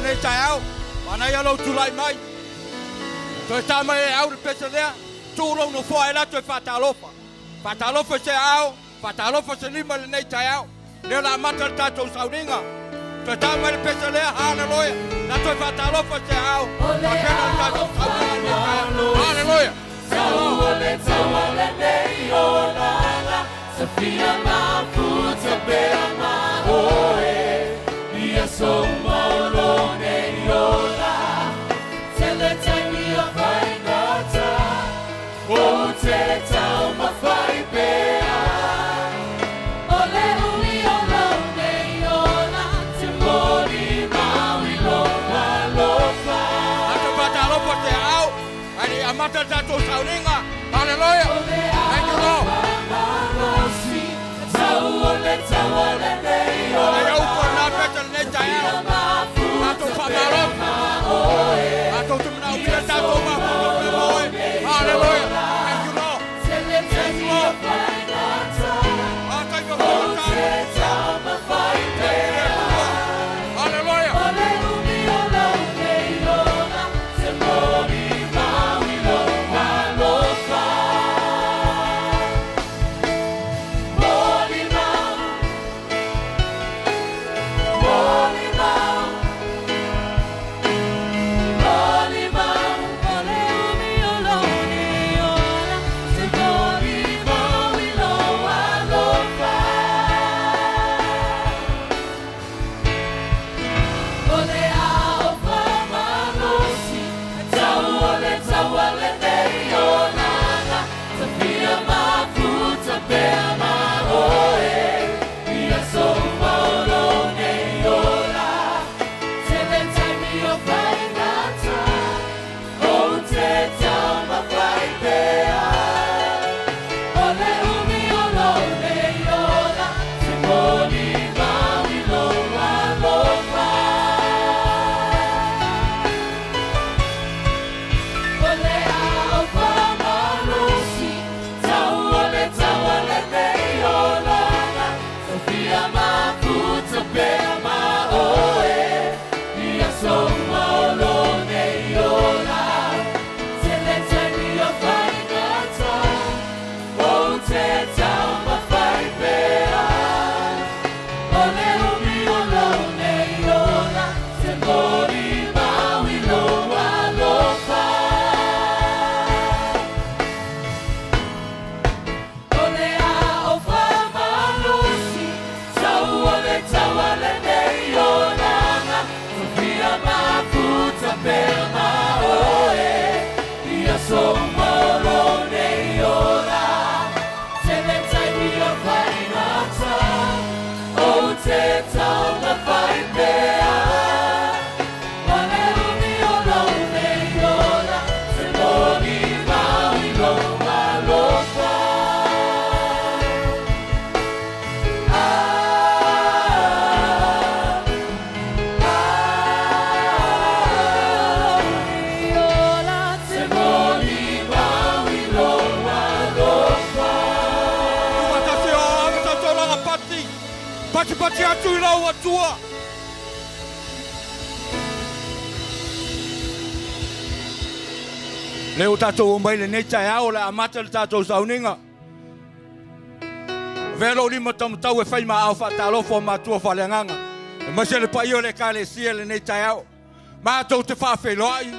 lenei taeao, manaia lou tulai mai. Toe ta mai e au le pese lea, tuu lou nofoa e alu atu e faatalofa. Faatalofa i se aao, faatalofa se lima i lenei taeao. Lea o le a amata le tatou sauniga. Toe ta mai le pese lea, haleluia. La toe faatalofa i se aao, faapena le tatou sauniga i lenei taeao. Haleluia. Tatou faatalofa i se aao, ae le i amata le tatou sauniga. Haleluia. Thank you, Lord. Manaia upu o lena pese lenei taeao. Tatou faamalo. Tatou te manaomia tatou mafuta ma oe. Haleluia. Thank you, Lord. Thank you, Lord. Ah, taimi o faigata. Thank you, Atua. Haleluia. Tumatasi o ave tautolaga pati, patipati atu i lau Atua. Lea ua tatou omai lenei taeao o le a amata le tatou sauniga. Avea lou lima taumatau e fai ma aao faatalofa o matua faaleagaga, aemaise le paia o le Ekalesia i lenei taeao. Matou te faafeiloai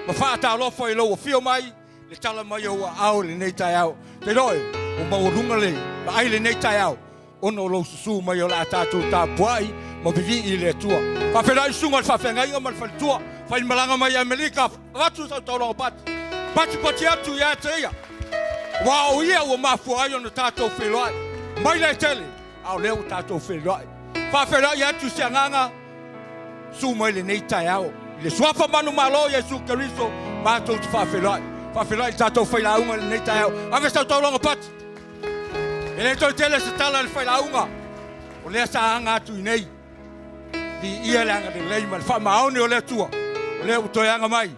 ma faatalofa i lou afio mai, le tala mai o ou aao i lenei taeao. Te iloa e, ua maualuga le vaai i lenei taeao, ona o lou susu mai o le a tatou tapuai ma vivii i le Atua. Faafeiloai susuga i le faafeagaiga ma le faletua, fai malaga mai i Amerika, avatu sau taulaga pati, patipati atu ia te ia, aua o ia ua mafua ai ona tatou feiloai mai le tele, a o lea ua tatou feiloai. Faafeiloai atu i se agaga susu mai lenei taeao i le suafa manumalo o Iesu Keriso, matou te faafeiloai. Faafeiloai i le tatou failauga i lenei taeao. Ave sau taulaga pati. E le toe tele se tala i le failauga, o lea sa aga atu i nei. Viia le agalelei ma le faamaoni o le Atua, o lea ua toe aga mai.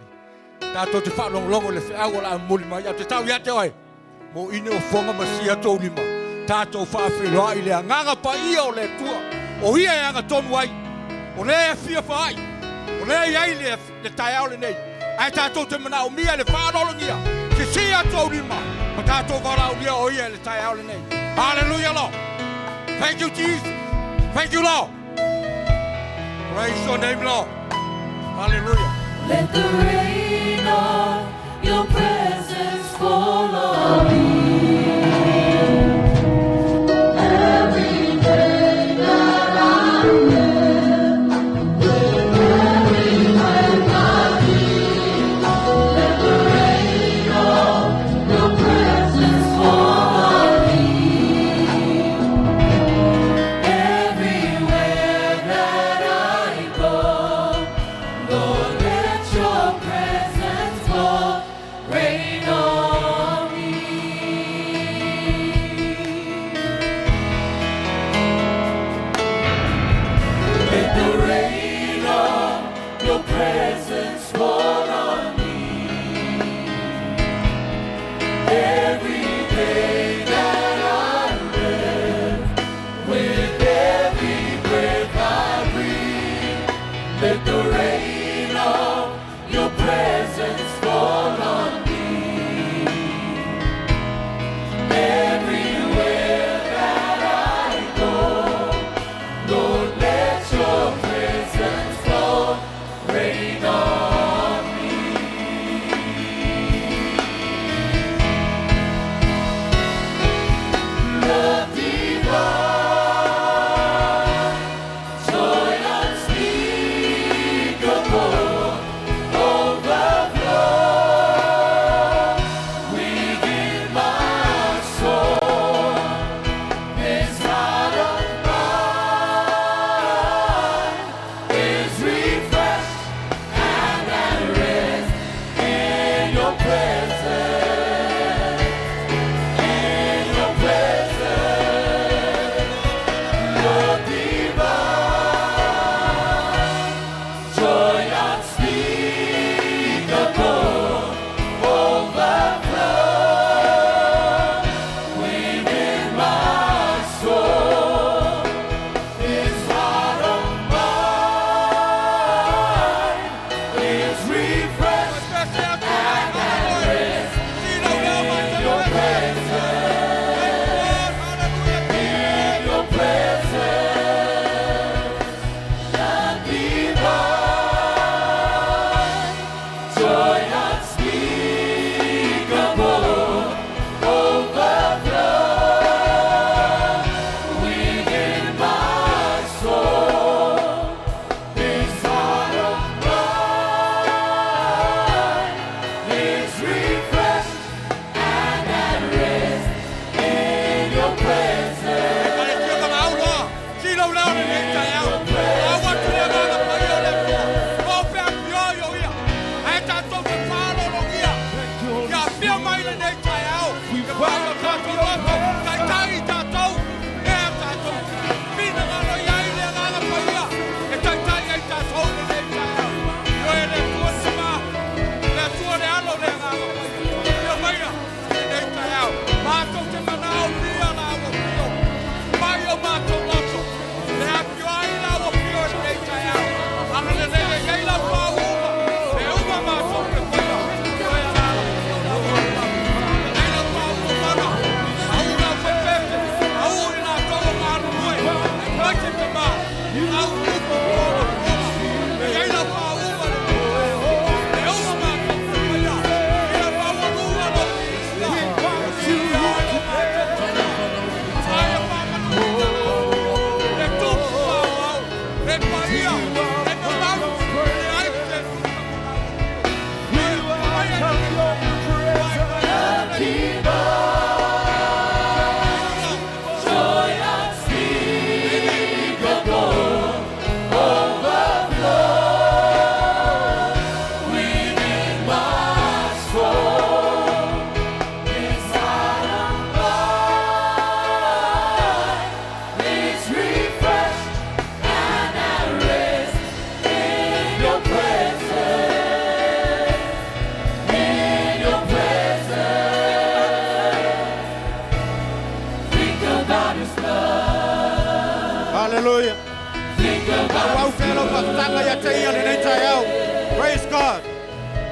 Tatou te faalogologo i le feau o le a momoli mai. Ou te tau ia te oe, moine o foga ma sia tou lima, tatou faafeiloai i le agaga paia o le Atua, o Ia e agatonu ai, o lea e fia faai, O lea e i ai le, le taeao lenei, ae tatou te manaomia le faaaloalogia, sisii atu ou lima, ma tatou valaaulia o ia i le taeao lenei. Hallelujah, Lord. Thank you, Jesus. Thank you, Lord. Praise your name, Lord. Hallelujah. Let the rain of your presence fall on me. Every day that I live, with every breath I breathe, let the rain of your presence fall on me. Everywhere that I go, Lord, let your presence fall, rain on me. Let the rain of your presence fall on me. Every day that I live, with every breath I breathe, let the rain of your presence fall on me. Everywhere that I go, Lord, let your presence flow, rain on me. Love divine, joy unspeakable, overflow within my soul. This heart of mine is refreshed and at rest in your presence. In your presence, Love divine, joy unspeakable, overflow within my soul. This heart of mine is refreshed and at rest in your presence. In your presence, love divine, joy unspeakable, overflow within my soul. This heart of mine is refreshed and at rest in your presence. Ekalesia Kamaauloa, silau leo lenei taeao. Au atu le agaga paia o le Atua. O feafioai o ia. Ae tatou te faaaloalogia. Ia afio mai lenei taeao. Ia pai o tatou loto, taitai i tatou, ea tatou. Finagalo i ai le agaga paia. E taitai ai tatou lenei taeao. Ioe le Atua le Tama, le Atua le Alo le agaga paia. Afio maia lenei taeao. Matou te manaomia la au afio. Mai o matou loto. Le afio ai la au afio i lenei taeao. Agalelei ai ai lau faauuga. E uma matou te faia. Ioe agaga paia o lau afio. Lelei lau faauuga mana. Au lau faifefe. Au i latou o galulue. E mai te tama. Au tupu ola ola. E ai lau faauuga lenei taeao. E uma matou te faia. Ia maualuga lou viiga. Viiga ai lo matou tama. Aia faamanuina lau afio. Le tupu aoao. Le paia. Le mamalu. Le ai te tusa ma lau afio. We welcome your presence. Joy unspeakable, overflow within my soul. This heart of mine is refreshed and at rest in your presence. In your presence. Think about his love. Hallelujah. Think about Au au felo lau faafetaga ia te ia lenei taeao. Praise God.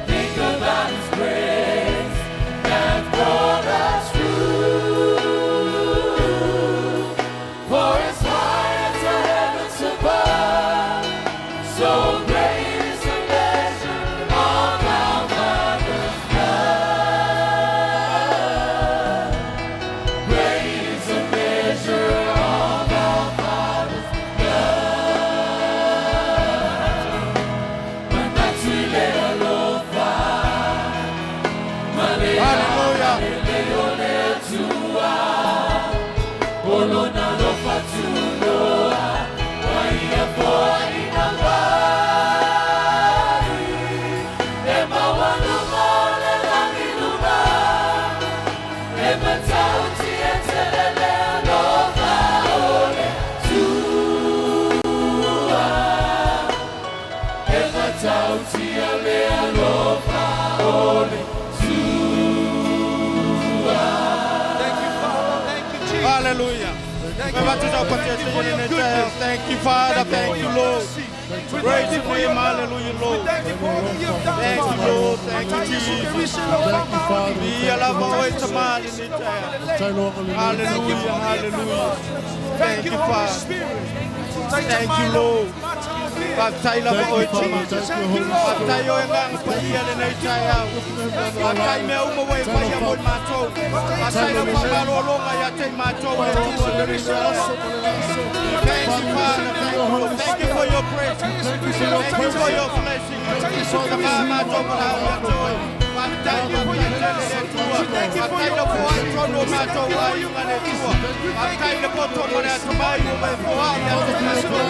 Think about His grace that brought us through. For as high as the heavens above, so great is the measure of our Father's love. Great is the measure of our Father's love. Manatu i le alofa, ma le Hallelujah. o le Atua, o lona alofa tunoa, ua ia foaina mai. E maualuga o le lagi luga, e matautia tele le alofa o le Atua. E matautia le alofa o le Atua. Thank you, Father. Thank you, Jesus. Hallelujah. Thank you, Lord. Thank you for your goodness. Thank you, Father. Thank you Thank for you, your Lord. mercy. We Praise thank you your for name. your love. Hallelujah, We Lord. thank you for all that you've done, Thank you, Father. Lord. Thank you, Jesus. Thank you, Father. Via lava oe tamali ni taeao. Thank you for Hallelujah, all that you've done, hallelujah. Father. Thank Thank you, you, Holy Father. Spirit. Thank you, Lord. Faafetai lava oe Jesus. Jesus. Thank you, Lord. Faafetai oe agaga paia lenei taeao. Faafetai mea uma ua e faia mo i matou. Faafetai lau faamalologa ia te i matou e le Atua lenei taeao. Thank you, Father. Thank you, Lord. Thank you for your grace. Thank you for your blessing. Sa matou valaau ia te oe. Faafetai, faafetai tele le Atua. Faafetai lau foai tonu o matou aiga le Atua. Faafetai le poto ma le atamai ua e foai ia te matou.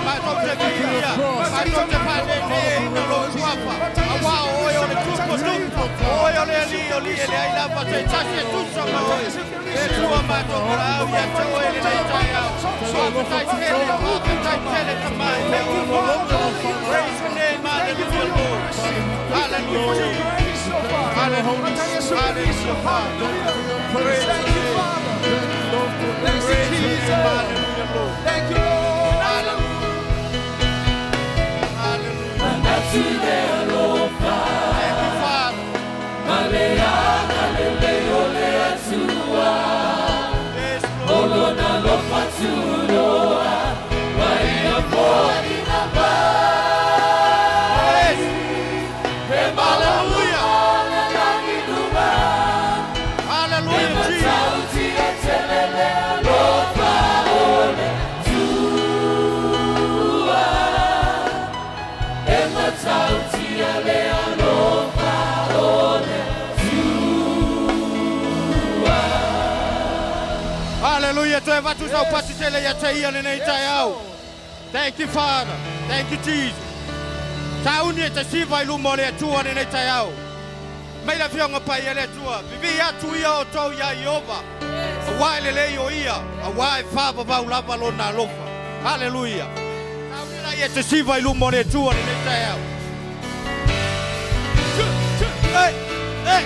Matou te viia. Matou te faaleleina lou suafa. Auā o oe o le tupu tupu. O oe o le Alii o alii e leai lava se tasi e tusa ma oe. Le Atua matou valaau ia te oe lenei taeao. Faafetai tele, faafetai tele tamai mea uma. Praise your name, hallelujah, Lord. Hallelujah, Jesus. Hallelujah, hallelujah, Father. Praise Thank you, Father. Thank you, Praise your name, Jesus. hallelujah, Lord. Thank you, Lord. Hallelujah. Hallelujah. Manatu i le alofa, Thank you, Father. ma le agalelei o le Atua. Yes, O Lord. lona alofa tunoa, ua ia foaina mai. Yes. E maualuga o le lagi luga, Hallelujah, Jesus. matautia tele le alofa o le Atua. E matautia le alofa o le Atua. Hallelujah. Toe avatu sau pasi tele ia te ia lenei taeao. Thank you, Father. Thank you, Jesus. Sauni e te siva i luma o le Atua lenei taeao. Mai le Afioga Paia le Atua. Vivii atu ia outou iā Ieova. Auā e lelei o ia. Auā e faavavau lava lona alofa. Hallelujah. Sauni la ia te siva i luma o le Atua lenei taeao. Hey, hey.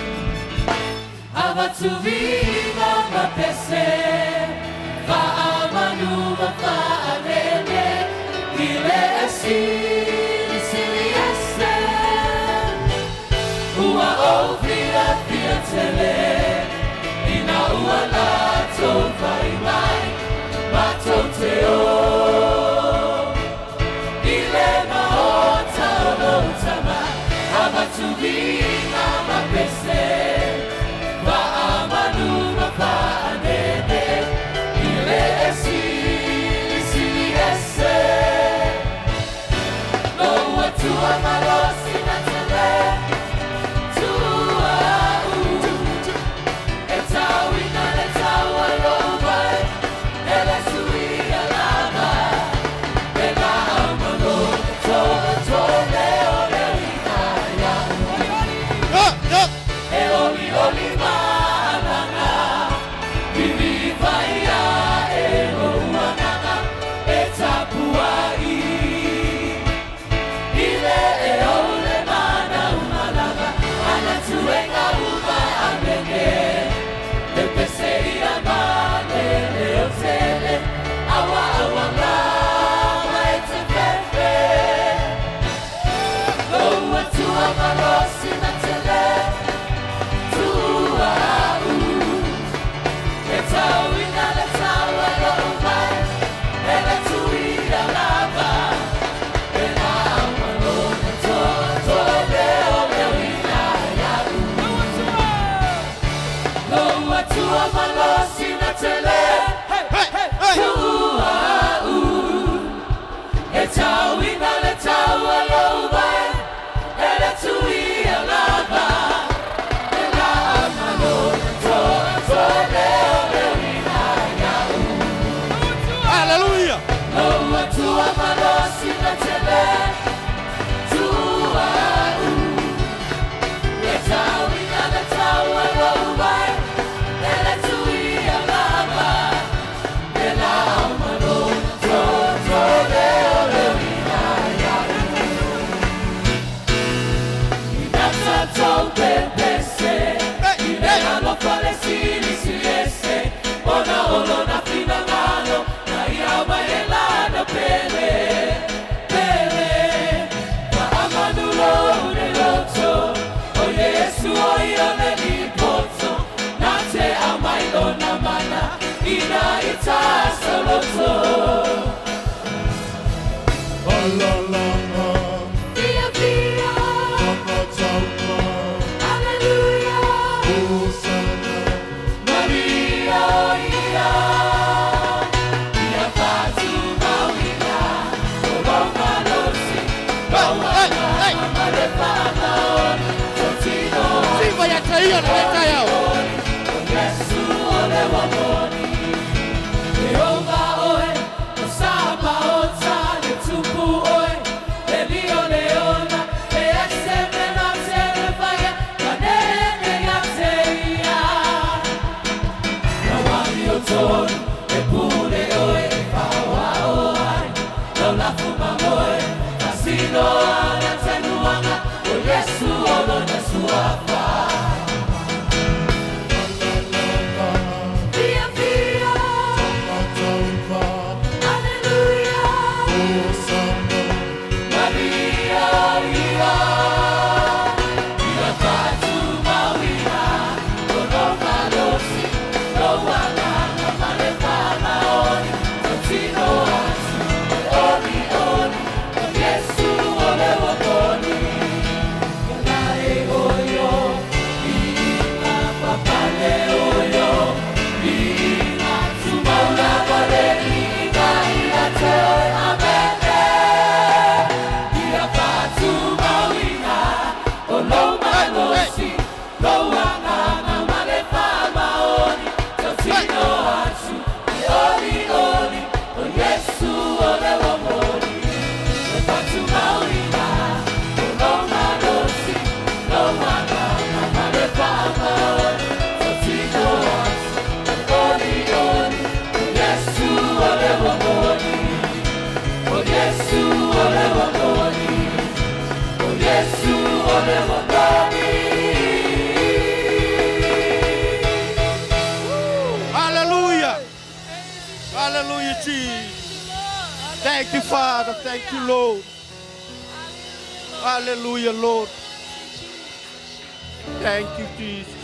Avatu viiga ma pese, faamanu ma faalele, i le Silisili Ese. Ua ou fiafia tele, ina ua latou fai mai, matou te o i le maota o lou Tama. Avatu viiga ma pese, faamanu ma faalele, i le Silisili Ese. Lou Atua malosi na tele, tuua'u. Alalanga, Via, via, Tangatauma, hallelujah. Hosanna. Maria, ia, ia fatu mauina, o malosi, Hey, hey, hey. Sifa ya taia na leta yao. Yesu ole wamoni. Jehovah oe, osama ota le tupu oe, le lio leona, le eseme na telefaya, kanene ya teia. Nawani o tonu, e pule oe, e whaoa o ai, lau lafu mamoe, kasino ana tenuanga, o Yesu ono na suafa. Via, via, Tangatauma, hallelujah. Hosanna. Maria, ia, ia fatu mauina, ono malosi, loana, male famaoni, totino atu, oni oni, o Yesu ole waponi. Yalae oyo, inga papale oyo, inga tumaula wale, inga ila te oe, amene. Ia fatu mauina, o lo malosi, lo anganga male famaoni, totino atu, e oli oli, o Yesu ole wamoni. O fatu mauina, o lo malosi, lo anganga male famaoni, totino atu, e oli oli, o Yesu ole wamoni. O Yesu ole wamoni. O Yesu ole wamoni. Hallelujah. Hallelujah, Jesus. Thank you, Father. Thank you, Lord. Hallelujah, Lord. Thank you, Jesus.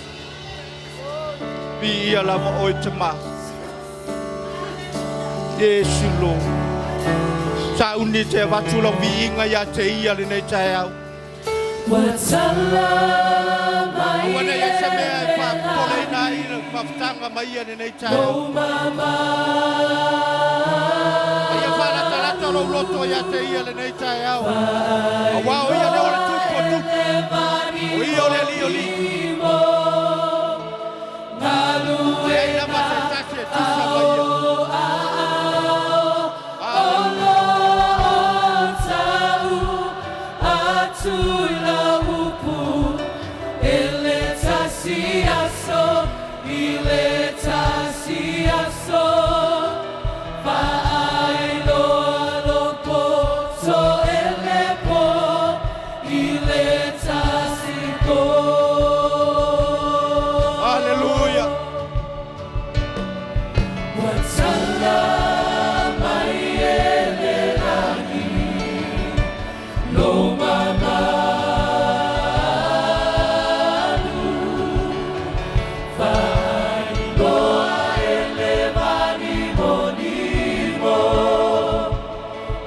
Viia lava oe te ma. Yesu, Lord. Sa uni te avatu lau viiga ia te ia lenei taeao. Watala mai Aua nei ai se mea e faapopoleina ai le faafetaga mai ia lenei taeao. o mama. Ia faalatalata lou loto ia te ia lenei taeao. Auā o ia lea o le tupu o tupu. O ia o le alii o alii. Leai lava se tasi e tusa ma ia. Hallelujah. Hallelujah.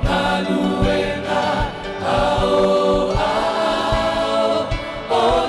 Galuena, ao, ao,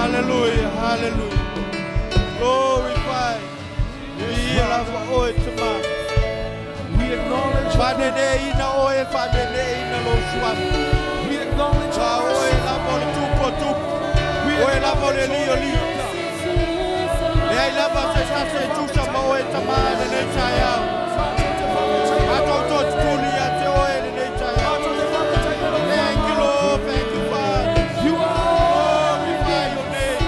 Hallelujah, hallelujah. Glorify. Viia lava oe Tama. We acknowledge Faaneneina oe, faaneneina lou suafa. We acknowledge Aua your oe mercy. lava o le Tupu o tupu. We Oe lava o le acknowledge Alii o all that alii. you've done. Leai lava se tasi e tusa ma oe Tama i lenei taeao. Matou tootutuli ia te oe i lenei taeao. Thank you, Lord. Thank you, Father. You are Glorify your name.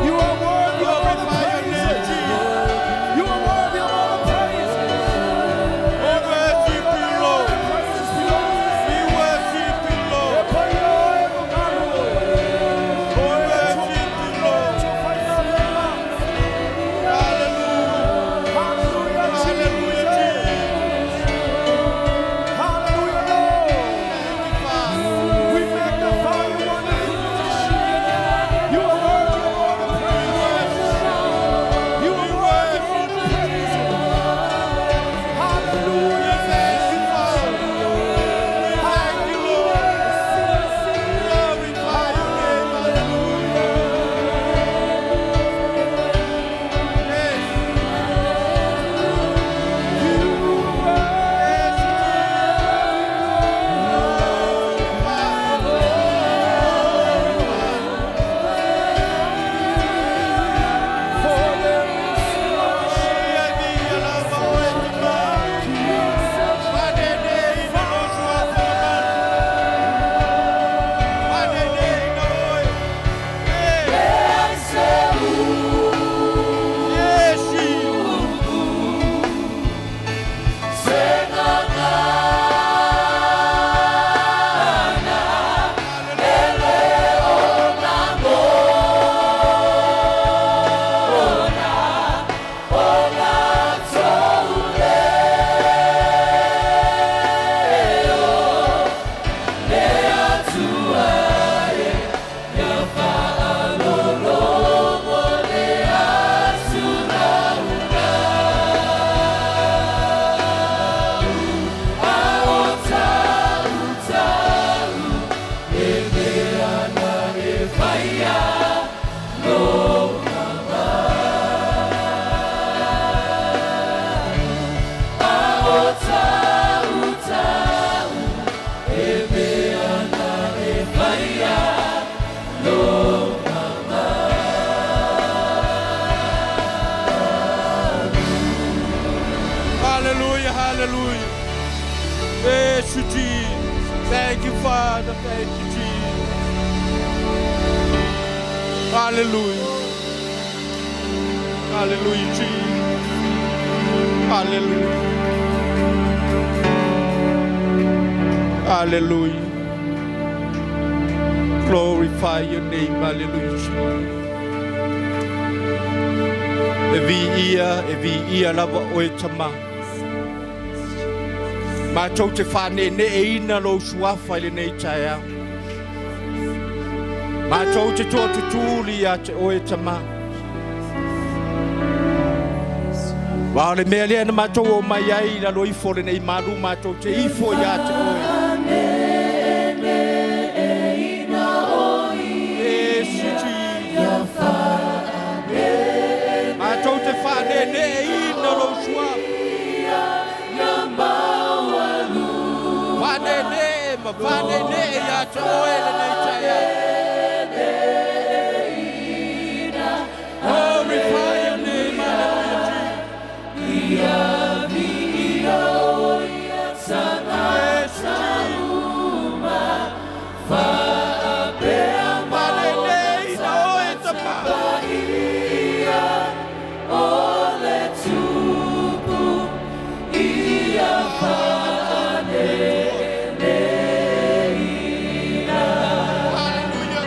You are worthy of all the Glorify your name, praises. Jesus. You are worthy of all the praises. We worship you, Lord. Praises belong to We worship you, Lord. We worship you, Lord. Hallelujah. Hallelujah, Hallelujah, Jesus. Jesus. Hallelujah, Lord. Thank you, Father. We magnify you, wonderful. You are worthy of all the praises. You are worthy of all the praises. Hallelujah. Thank you, Father. Thank you, Lord. Glorify your name. Hallelujah. Yes. Yes, Glorify. For there is Via, via lava oe Tama. Faaneneina lou suafa Faaneneina oe. Yes. Yes, Jesus. Hallelujah, hallelujah. Yes, Jesus. Thank you, Father. Thank you, Jesus. Hallelujah. Hallelujah, Jesus. Hallelujah. Hallelujah. Glorify your name. Hallelujah, Jesus. E viia, e viia lava oe Tama. Matou te faaneneeina lou suafa i lenei taeao. Matou te tootutuli ia te oe Tama. Aua o le mea lea na matou omai ai i lalo ifo o lenei malu matou te ifo ia te oe. Yes, Jesus. Matou te faaneneeina lou suafa. Faanenee ma faanenee ia te oe lenei taeao. Glorify your name, hallelujah, Jesus. Yes, Jesus. Faaneneeina oe Tama. Hallelujah.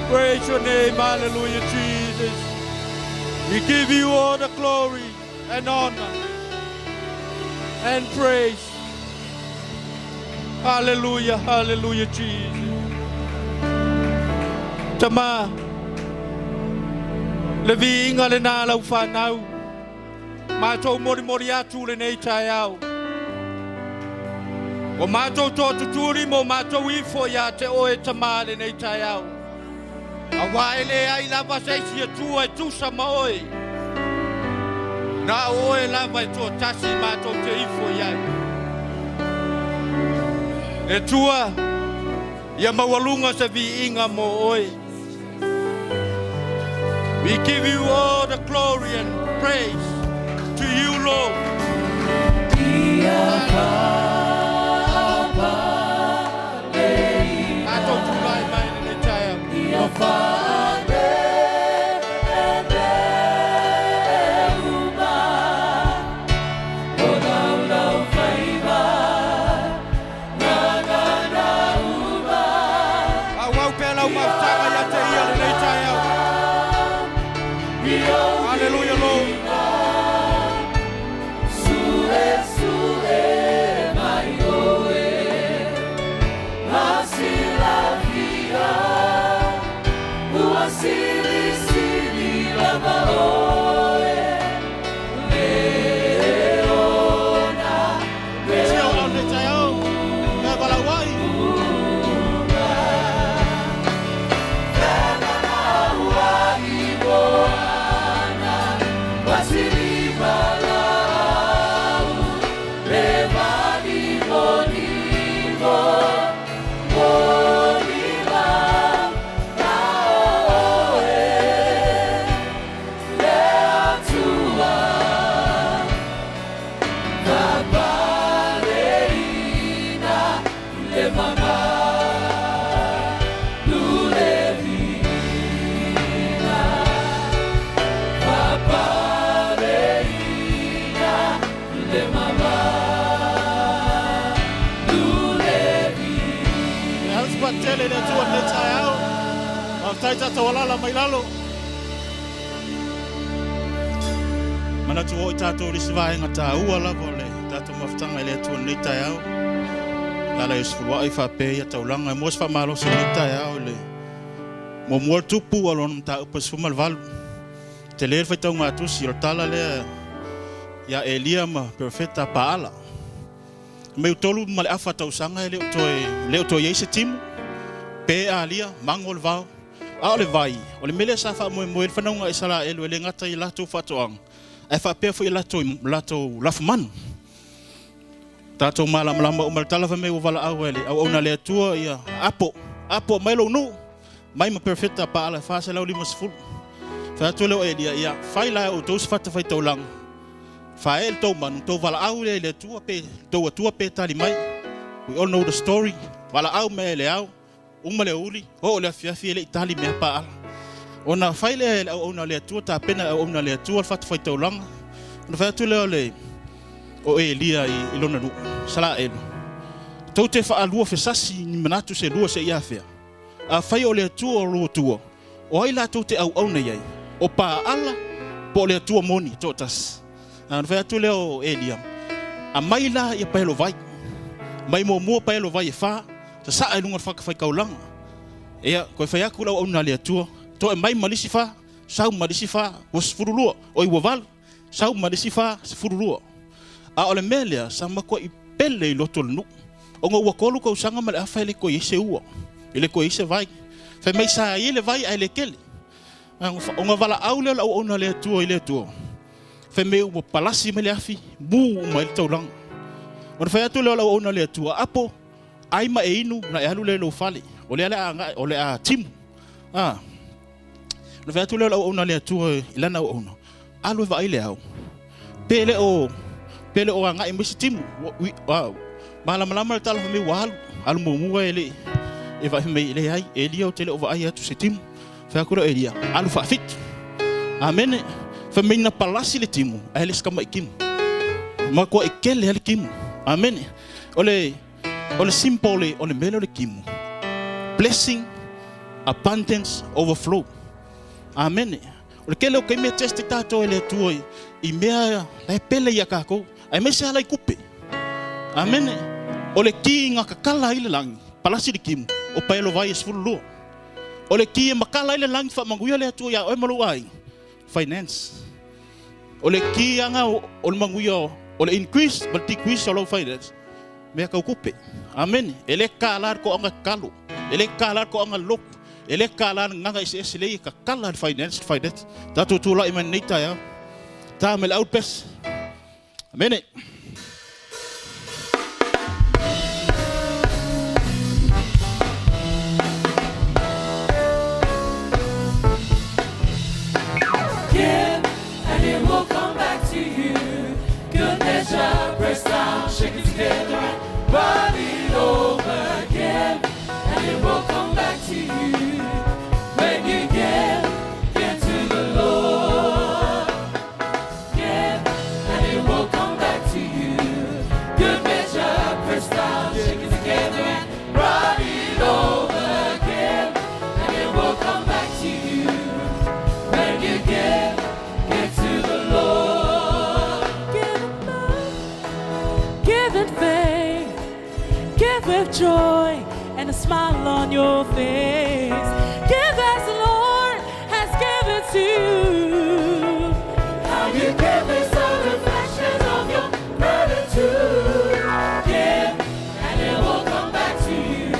Praise your name, hallelujah, Jesus. We give you all the glory and honor and praise. Hallelujah, hallelujah, Jesus. Tama, le viiga lenā lau fanau, matou molimoli atu lenei taeao. Ua matou toatutuli ma o matou ifo iā te oe Tamā lenei taeao. Auā e leai lava se isi Atua e tusa ma oe. Na o oe lava e toatasi matou te ifo i ai. Le Atua, ia maualuga se viiga mo oe. We give you all the glory and praise to you, Lord. Matou tulai mai lenei taeao. Faaauau pea lau mafutaga ia te ia lenei taeao. Hallelujah, Lord. Sia o lau lenei taeao. E valaau ai. E alu se patele i le Atua i lenei taeao. Faafetai tatou alaala mai lalo. Manatu oo i tatou i le isi vaega taua lava o le tatou mafutaga i le Atua i lenei taeao. E ala i le sefuluai faapea ia taulaga e mua se faamalosi i lenei taeao i le muamua le tupu a lona mataupu e 18. Tele le faitauga tusi o le tala lea ia Elia ma perofeta Paala. Mei 3 1/2 tausaga e le o toe i ai se timu, pe alia, mago le vao. A o le vai, o le mea lea sa faamoemoe ai le fanauga a Isaraelu e le gata i latou faatoaga, ae faapea foi i latou lafumanu. Tatou malamalama uma i le tala fai mai ua valaau e le auauna a le Atua ia apo, apo mai lou nuu, mai ma perofeta Paala e 450. Fai atu lea o Elia, ia fai la e outou se fatafaitaulaga, faaee le tou manu, tou valaau lea i le Atua pe tou Atua pe tali mai. We all know the story. Valaau mea e le ao, uma le uli, oo le afiafi e le i tali mea Paala. Ona fai lea e le auauna a le Atua, tapena e auauna a le Atua le fatafaitaulaga. Ona fai atu lea o le o Elia i lona nuu, Isaraelu, tou te faalua fesasi ni manatu se lua seia afea. Afai o le Atua o lou Atua, o ai la tou te auauna i ai? O Paala po o le Atua moni toatasi? Ona fai atu lea o Elia, aumai la ia paelo vai. Mai muamua paelo vai e fa, sasaa i luga o le fatafaitaulaga. Ia, toe fai atu le auauna a le Atua, toe mai ma le isi fa, sau ma le isi fa, ua 12, oi ua 8, sau ma le isi fa, 12. A o le mea lea, sa matuai pele i loto o le nuu. Ona ua 3 tausaga ma le afa e le toe i ai se ua, e le toe i ai se vai. Fai mai sa i ai le vai ae le tele. Ona valaau lea o le auauna a le Atua i le Atua. Fai mai ua palasi mai le afi, mu uma ai le taulaga. Ona fai atu lea o le auauna a le Atua, apo, ai ma e inu na e alu lea i lou fale. O lea le a agai, o le a timu. Ah. Ona fai atu lea o le auauna a le Atua i lana auauna, alu e vaai le ao. Pe le o agai mai se timu. Malamalama le tala fai mai ua alu. Alu muamua e le e vaai mai e leai. Elia ou te le o vaai atu se timu. Fai atu lea o Elia, alu faafitu. Amene. Fai mai na palasi le timu, ae le se tama'i timu. Matuai tele lava le timu. Amene. O le symbol o le mea lea o le timu. Blessing. Abundance overflow. Amene. O le tele o taimi e test ai tatou e le Atua i mea la e pele ia tatou, aemaise lava lai tupe. Amene. O le ki na tatala ai le lagi, palasi le timu, o paelo vai e 12. O le ki e matala ai le lagi faamanuia le Atua ia oe ma lou aiga, finance. O le ki aga o le manuia o le increase ma le decrease o lau finance, mea tau tupe. Amene. E le tatala le toaga tatalo, e le tatala le toaga lotu, e le tatala le gagaga eseese leai e tatala le finance, le finance. Tatou tulai mai lenei taeao. Ta mai le au le pese. Amene. Give, and it will come back to you. Good measure, pressed down, shaken together, and running over. Give, and it will come back to you. When you give, give to the Lord. Give, and it will come back to you. Good measure, pressed down, shaken together, and running over. Give, and it will come back to you. When you give, give to the Lord. Give in love, give in faith, give with joy and a smile on your face. Give as the Lord has given to you. How you give is a reflection of your gratitude. Give, and it will come back to you.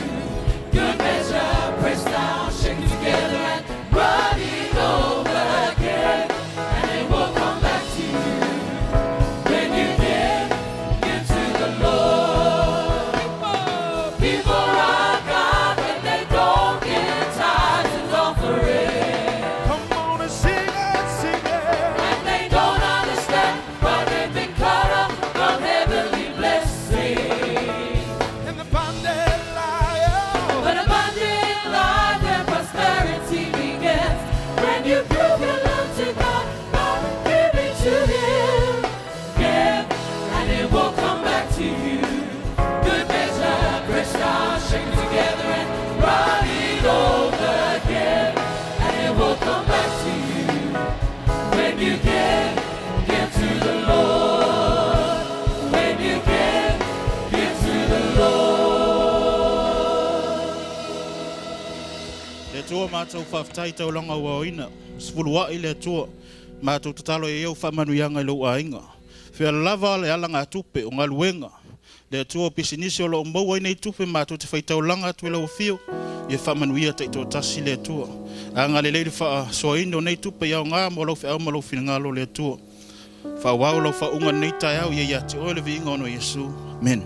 Good measure, pressed down, shaken together, and running over. Give, and it will come back to you. When you give, give to the Lord. People rock God when they don't give tithes and offering. Come on and sing it, sing it. And they don't understand why they've been cut off from heavenly blessing. In the bonded lion. But abundant life and prosperity begins when you prove your love to God by giving to Him. Give, and it will come back to you. Good measure, pressed down, shaken together, and running over. Give, and it will come back to you. When you give, give to the Lord. When you give, give to the Lord. Le Atua matou faafetai taulaga ua aoina, sefuluai le Atua matou tatalo i ai au faamanuiaga i lou aiga. Fea lava le alagatupe o galuega, le Atua o pisinisi o lo o maua ai nei tupe matou te faitaulaga atu i lau afio, ia faamanuia taitoatasi le Atua. Agalelei le faasoaina o nei tupe i aoga mo lau feau ma lou finagalo le Atua. Faaauau lau faauuga i lenei taeao ia ia te oe le viiga ona o Iesu. Amene.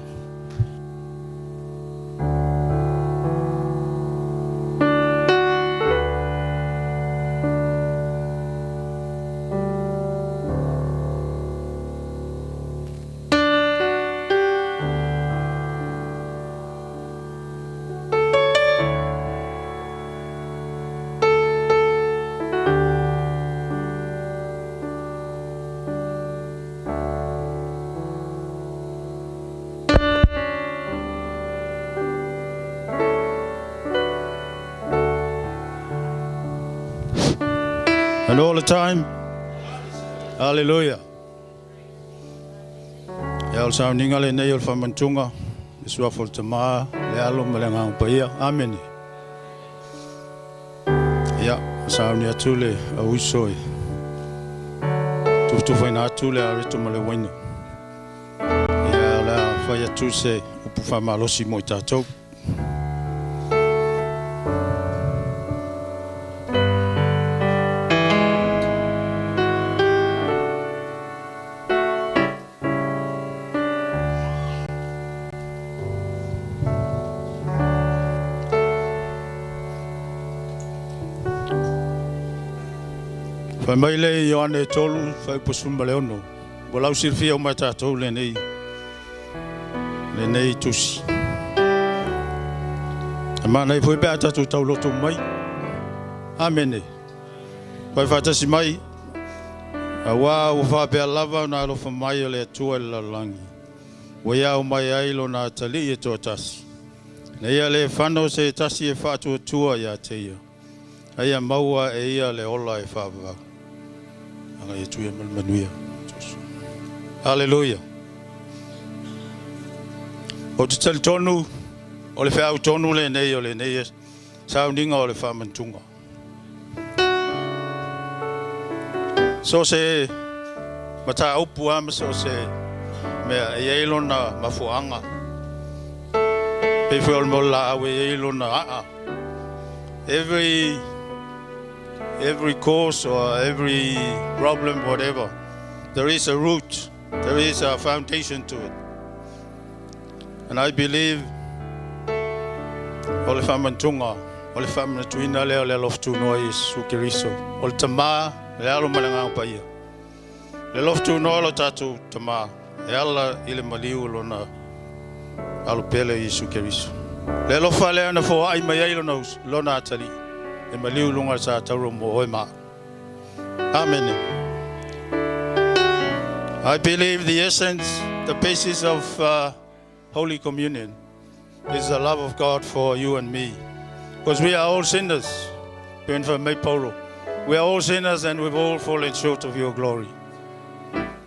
And all the time. Hallelujah. Ia o le sauniga lenei o le faamantuga, le suafa o le Tama, le Alo ma le Agaga Paia. Amene. Ia, sauni atu le auiso e tufatufaina atu le areto ma le uaina. Ia, o le a fai atu se upu faamalosi mo i tatou. Fai mai le Ioane 3, fuaiupu 16, ua lausilafia uma e tatou lenei, lenei tusi. E manaia foi pe a tatou tauloto mai. Amene. Fai faatasi mai, auā ua faapea lava ona alofa mai o le Atua i le lalolagi, ua ia aumai ai Lona atalii e toatasi, ina ia le fano se tasi e faatuatua ia te Ia. A ia maua e ia le ola e faavavau. Agai atu ia ma le manuia. Haleluia. Ou te talitonu o le feau tonu lenei o lenei sauniga o le faamanatuga. So o se mataupu lava ma so o se mea e i ai lona mafuaaga. Pei foi o le mea o le laau e i ai lona aa. Every every cause or every problem, whatever, there is a root, there is a foundation to it. And I believe o le faamanatuga, o le faamanatuina lea o le alofa tunoa i Iesu Keriso. O le Tama, le Alo ma le Agaga Paia. Le alofa tunoa o lo tatou Tama e ala i le maliu o lona Alo pele Iesu Keriso. Le alofa lea na foai mai ai lona, lona atalii e maliu i luga o le sa tauro mo oe ma au. Amene. I believe the essence, the basis of Holy Communion is the love of God for you and me. Because we are all sinners. Ben for me, Paulo. We are all sinners and we've all fallen short of your glory.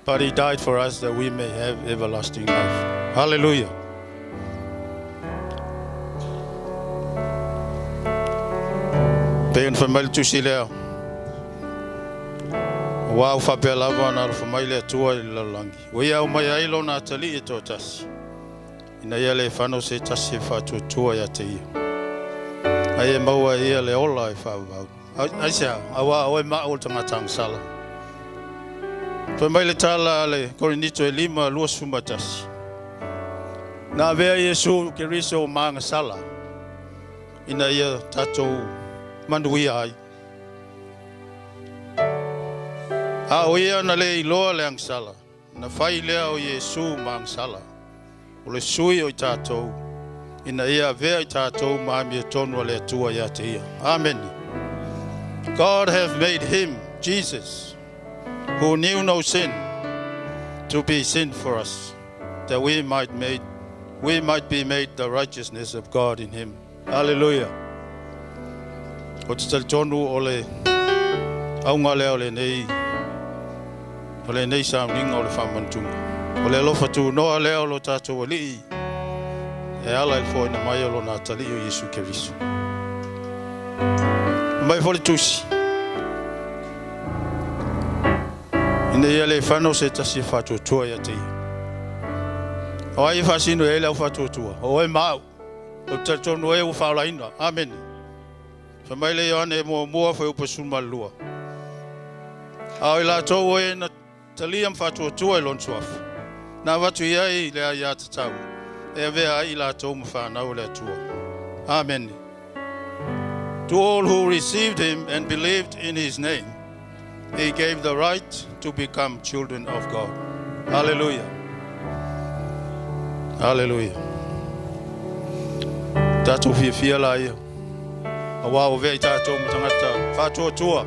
But he died for us that we may have everlasting life. Hallelujah. Pei ona fai mai le tusi lea. Aua ua faapea lava ona alofa mai le Atua i le lalolagi. Ua ia aumaia ai lona atalii e toatasi, ina ia le fano se tasi e faatuatua ia te ia. A ia maua e ia le ola e faavavau. Aisea? Aua o oe ma au o le tagata agasala. Fai mai le tala a le Korinito e 5, 21. Na avea Iesu Keriso ma agasala ina ia tatou manuia ai. A o ia na le iloa le agasala, na fai lea o Iesu ma agasala, o le sui o i tatou, ina ia avea i tatou ma amiotonu a le Atua ia te ia. Amene. God hath made him, Jesus, who knew no sin, to be sin for us, that we might, made, we might be made the righteousness of God in him. Hallelujah. Ou te talitonu o le auga lea o lenei o lenei sauniga o le faamanatuga. O le alofa tunoa lea o lo tatou Alii e ala i le foaiina mai o lona atalii o Iesu Keriso. Mai foi le tusi. Ina ia le fano se tasi e faatuatua ia te ia. O ai e faasino i ai le au faatuatua? O oe ma au. Ou te talitonu e ua faaolaina. Amene. Fai mai le Ioane muamua fuaiupu 12. A o i latou o e na talia ma faatuatua i lona suafa, na avatu i ai le aiatatau e avea ai i latou ma fanau a le Atua. Amene. To all who received him and believed in his name, he gave the right to become children of God. Hallelujah. Hallelujah. Tatou fiafia la ia. Aua ua avea i tatou ma tagata faatuatua.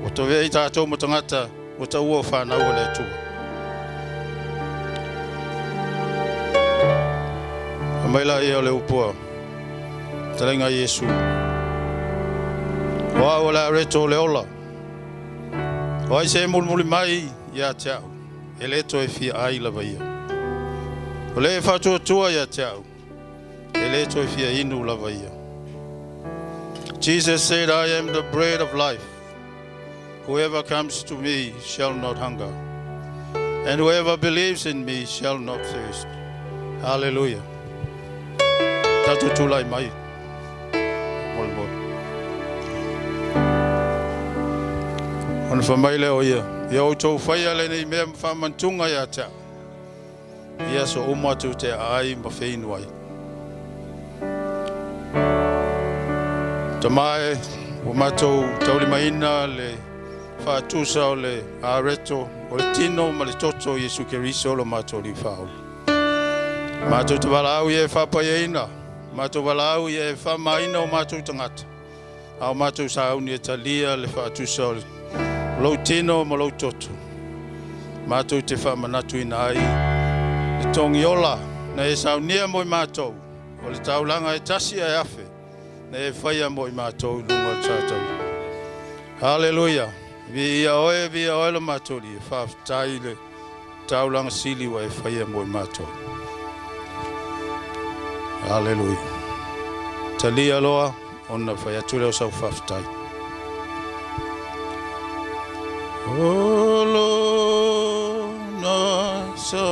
Ua avea i tatou ma tagata ua taua o fanau a le Atua. Aumai la ia o le upu a fetalaiga a Iesu. O au o le areto o le ola. O ai se e mulimuli mai ia te au, e le toe fia ai lava ia. O le e faatuatua ia te au, e le toe fia inu lava ia. Jesus said, I am the bread of life. Whoever comes to me shall not hunger, and whoever believes in me shall not thirst. Hallelujah. Tatou tulai mai. Molemole. Ona fai mai lea o ia, ia outou faia lenei mea ma faamanatuga ia te au. I aso uma atu te aai ma feinu ai. Tama e, ua matou taulimaina le faatusa o le areto o le tino ma le toto o Iesu Keriso lo matou Alii Faaola. Matou te valaau ia e faapaiaina, matou valaau ia e faamaina o matou tagata, a o matou sauni e talia le faatusa o lou tino ma lou toto. Matou te faamanatuina ai le togiola na e saunia mo i matou, o le taulaga e tasi ae afe na e faia mo i matou i luga o le tatau. Haleluia! Viia oe, viia oe lo matou Alii, faafetai i le taulaga sili ua e faia mo i matou. Haleluia! Talia loa ona fai atu lea o sau faafetai. O lona sa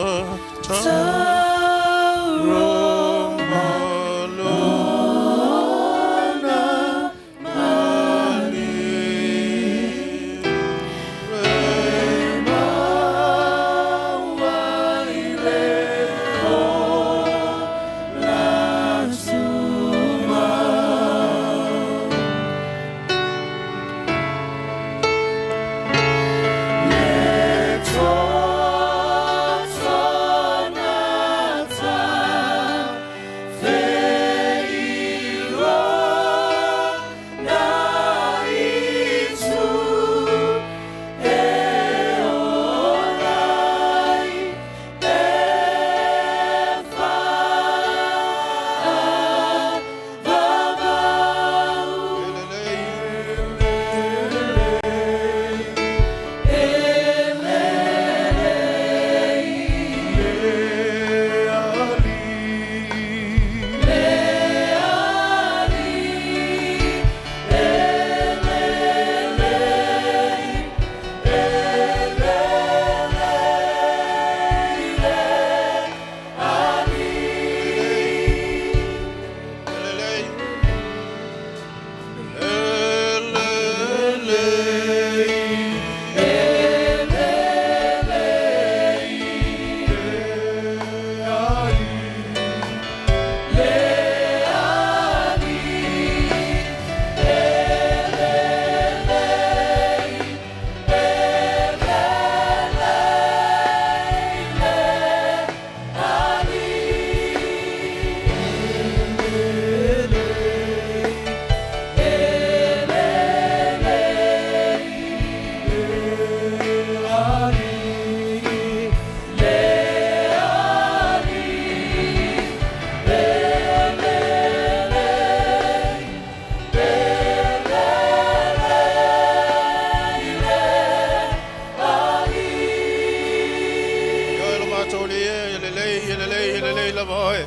Ioe lo matou Alii e, e lelei, e lelei, e lelei lava oe.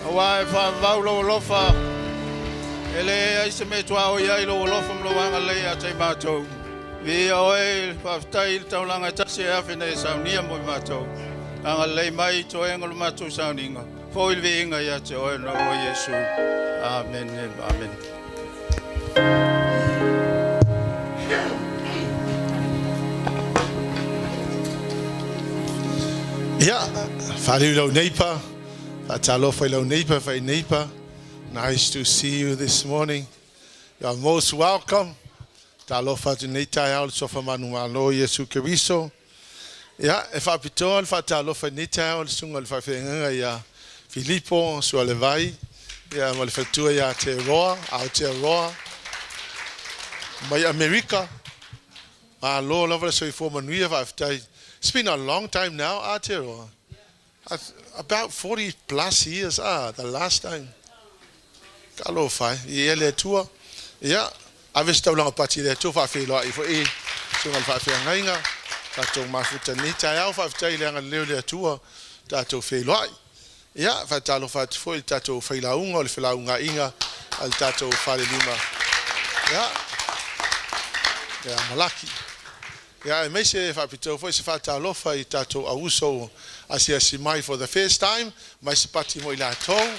Aua e faavavau lou alofa, e leai se mea e tuaoi ai lou alofa ma lou agalelei ia te i matou. Viia oe, faafetai i le taulaga e tasi e afe nei e saunia mo i matou. Agalelei mai i toega o le matou sauniga, foi le viiga ia te oe na oe Iesu. Amene, amene. Ia, faaliu i lau neipa, faatalofa i lau neipa, fai neipa. Nice to see you this morning. You are most welcome. Talofa atu nei taeao le sofa manumalo Iesu Keriso. Ia, e faapitoa le faatalofa i lenei taeao i le susuga i le faafeagaiga ia Filipo Sualevai, ia ma le faletua ia Aotearoa, Aotearoa mai Amerika. Malo lava le soifua manuia, faafetai. It's been a long time now, Aotearoa. About 40 plus years, the last time. Talofa e, i ea le Atua. Ia, ave se taulaga pati i le Atua, faafeiloai foi i susuga i le faafeagaiga, tatou mafuta i lenei taeao, faafetai i le agalelei o le Atua, tatou feiloai. Ia, faatalofa atu foi i le tatou failauga o le felaugaaiga a le tatou falelima. Ia, ia Malaki. Ia, aemaise faapitoa foi se faatalofa i tatou auuso ua asiasi mai for the first time, mai se pati mo i latou.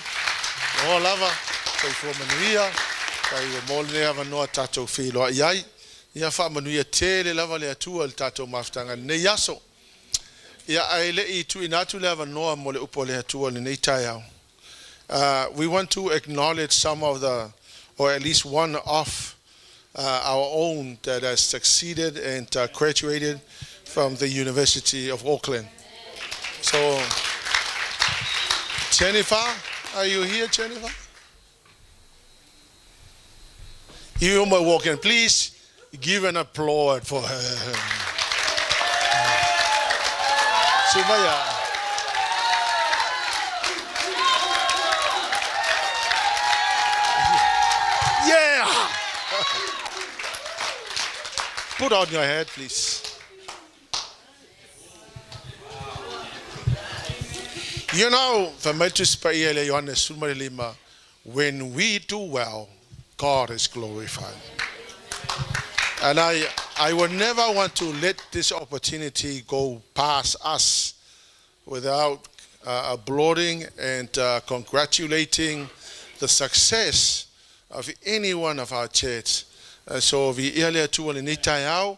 O lava, soifua manuia, tai ua maua lenei avanoa tatou feiloai ai. Ia faamanuia tele lava le Atua i le tatou mafutaga i lenei aso. Ia, ae le i tuuina atu le avanoa mo le upu a le Atua i lenei taeao. We want to acknowledge some of the, or at least one of our own that has succeeded and graduated from the University of Auckland. So, Jennifer, are you here, Jennifer? You may walk in. Please give an applause for her. Sumaya. Yeah! Put on your head, please. You know, fai mai le Tusi Paia i le Ioane 15, when we do well, God is glorified. And I will never want to let this opportunity go past us without applauding and congratulating the success of any one of our church. So viia le Atua i lenei taeao,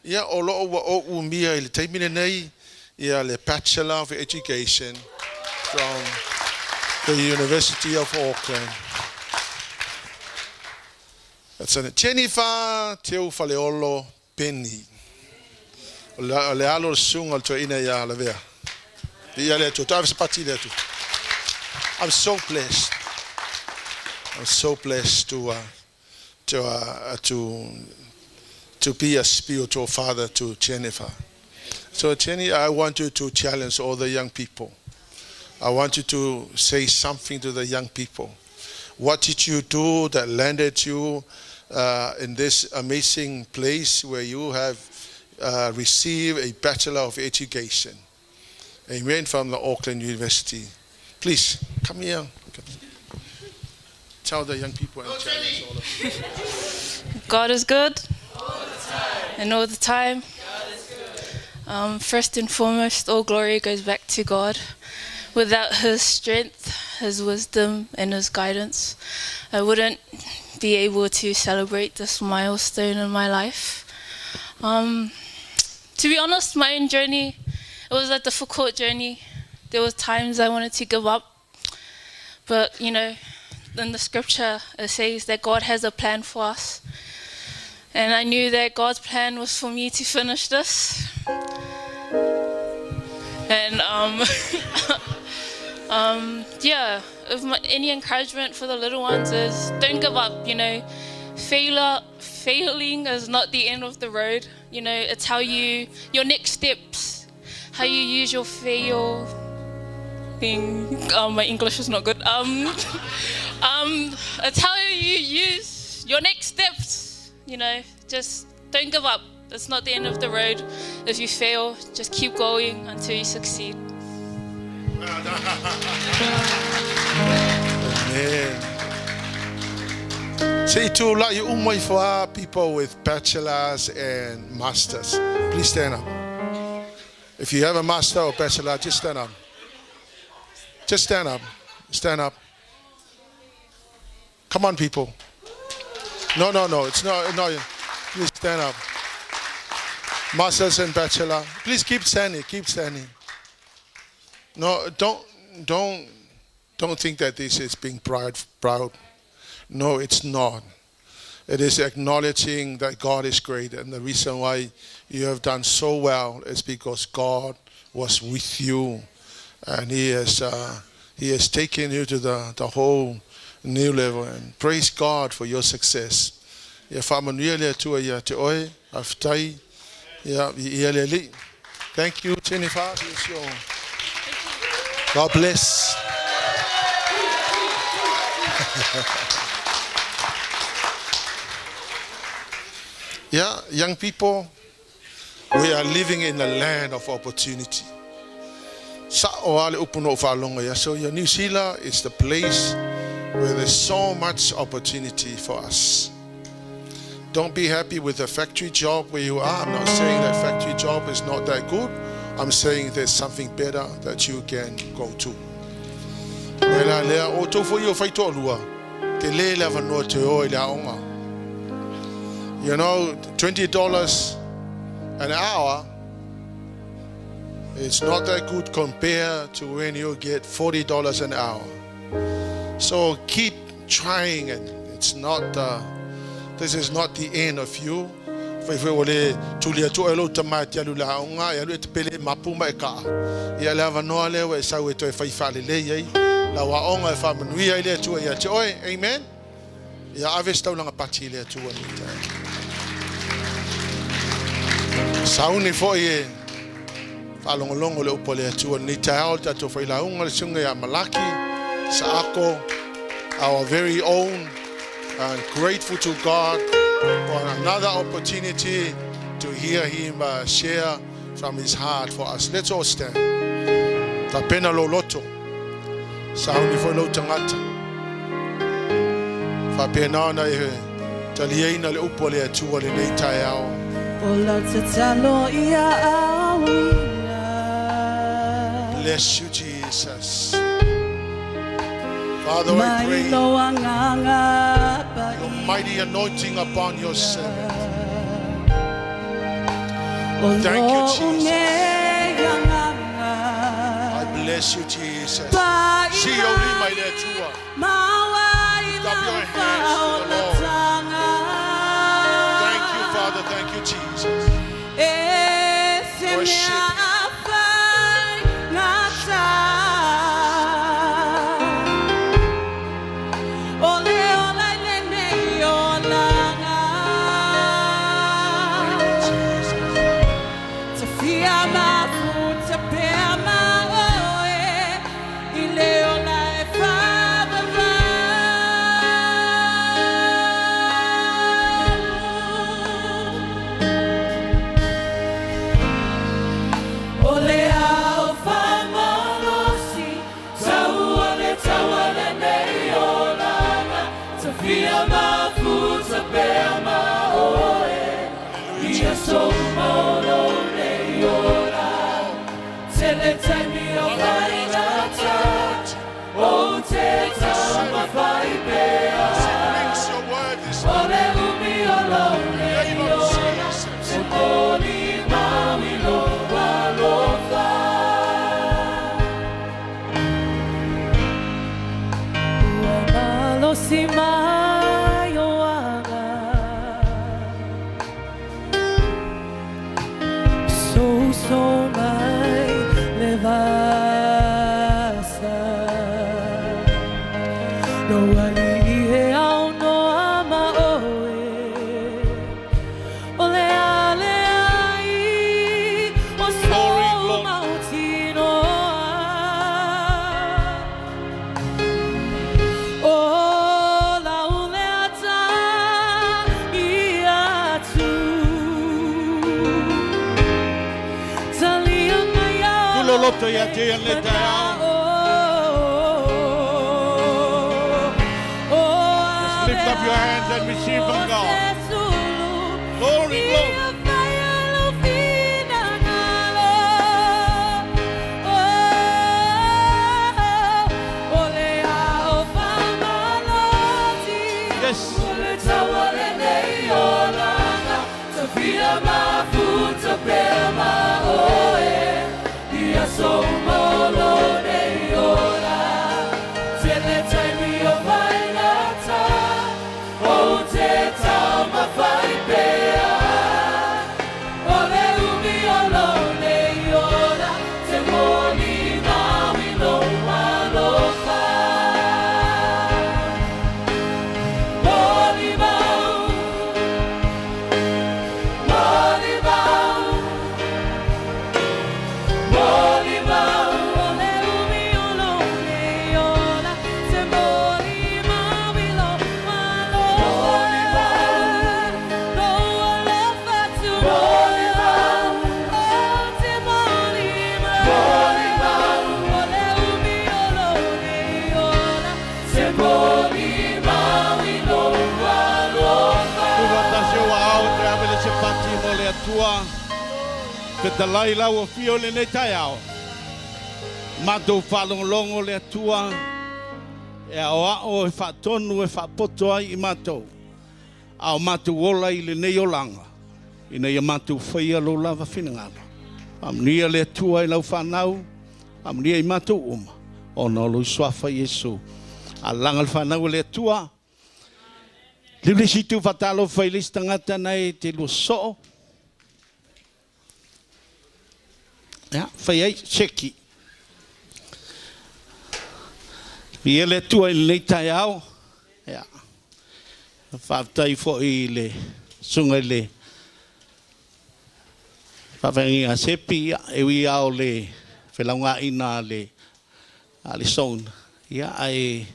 ia o lo o ua ou umia i le taimi lenei ia le Bachelor of Education from the University of Auckland. That's an Jennifer Teu Faleolo Penny. O le alo o le susuga o le toeaina ia Lavea. Viia le Atua. Toe ave se pati i le Atua. I'm so blessed. I'm so blessed to be a spiritual father to Jennifer. So Jenny, I want you to challenge all the young people. I want you to say something to the young people. What did you do that landed you in this amazing place where you have received a Bachelor of Education? Amen, from the Auckland University. Please, come here. Come here. Tell the young people and challenge all of them. God is good. And all the time. First and foremost, all glory goes back to God. Without His strength, His wisdom, and His guidance, I wouldn't be able to celebrate this milestone in my life. To be honest, my own journey, it was a difficult journey. There was times I wanted to give up, but in the scripture it says that God has a plan for us. And I knew that God's plan was for me to finish this. And yeah, if any encouragement for the little ones is don't give up. Failing is not the end of the road. It's your next steps, how you use your fail thing. My English is not good. It's how you use your next steps. Just don't give up. It's not the end of the road. If you fail, just keep going until you succeed. Amen. Se i tulai uma ifo lava people with bachelors and masters. Please stand up. If you have a master or bachelor, just stand up. Just stand up. Stand up. Come on, people. No, no, no. It's not. No. Please stand up. Masters and bachelor. Please keep standing. Keep standing. No, don't think that this is being proud. No, it's not. It is acknowledging that God is great, and the reason why you have done so well is because God was with you, and He has taken you to the whole new level. And praise God for your success. Ia faamanuia le Atua ia te oe, faafetai, ia viia le Alii. Thank you, Jennifer. Here's. God bless. Yeah, young people, we are living in a land of opportunity. Sa'o lava le upu na ou faalogo ia. So, yeah, New Zealand is the place where there's so much opportunity for us. Don't be happy with a factory job where you are. I'm not saying that factory job is not that good. I'm saying there's something better that you can go to. E la lea, o outou foi o faitoalua, tele le avanoa te o i le aoga. $20 an hour, it's not that good compared to when you get $40 an hour. So keep trying it. It's not, this is not the end of you. Fai o le tuli atu e lou tama e te alu le aoga, e alu e te pele mapu ma e kaa. Ia le avanoa lea ua e sau e toe fai faalelei ai. Lau aoga e faamanuia ai le Atua ia te oe. Amen. Ia ave se taulaga pati i le Atua lenei taeao. Sauni foi e faalogologo le upu a le Atua lenei taeao le tatou failauga le susuga ia Malaki Saako, our very own, and grateful to God for another opportunity. to hear him share from his heart for us. Let's all stand. Tapena lou loto. Sauni foi lou tagata. Faapena ona e taliaina le upu a le Atua i lenei taeao. O lau tatalo ia aoina. Bless you, Jesus. Father, I Mai pray lou agaga your paia. mighty anointing upon your servant. O Thank you, lou Jesus. nei agaga I bless you, Jesus. paia. See you, lima i le Atua. Maua i Lift up lau your hands to the Lord. faaolataga. Thank you, Father. Thank you, Jesus. E se Worship mea faigata. O le ola i lenei olaga. Jesus. Tafia mafuta pea ma oe i le ola e faavavau. O le ao faamalosi, taua le taua lenei olaga. Tafia mafuta pea ma oe ia aso uma o lou nei ola. Tele taimi o faigata, ou te taumafai pea. Brings your word this O le umi o lou nei name of ola, Jesus. te molimau i lou alofa. Ua malosi mai o aga. Sousou mai le vasa. Lou alii he aunoa ma oe. O le a leai o Glory, sou glory. mautinoa. O lau lea tagi atu. Talia mai Tu o lo loto ia te ia le taeao. Just lift up your hands and receive from God. Glory, glory. Yes. Tafia mafuta pea ma oe ia aso uma o lou nei ola. Tele taimi o faigata, ou te taumafai pea. O le umi o lou nei ola, te molimau i lou alofa. Molimau, molimau, molimau. O le umi o lou nei ola, te molimau i lou alofa. Lou alofa tunoa, o te molimau. O le umi o lou nei ola, te molimau i lou alofa. Tufatasi o aao te ave le se pati mo le Atua. Fetalai lau afio lenei taeao. Matou faalogologo le Atua. E aoao e faatonu e faapoto ai i matou. A o matou ola i lenei olaga. Ina ia matou faia lou lava finagalo. Faamanuia le Atua i lau fanau. Faamanuia i matou uma. Ona o lou suafa Iesu. Alaga le fanau o le Atua. Liu le isi tu faatalofa i le isi tagata nei te lua soo. Ia, fai ai, seki. Viia le Atua i lenei taeao. Ia. Faafetai foi i le susuga i le faafeagaiga a Sepi, ia, e ui lava o le felaugaina a le, a le zone, ia, ae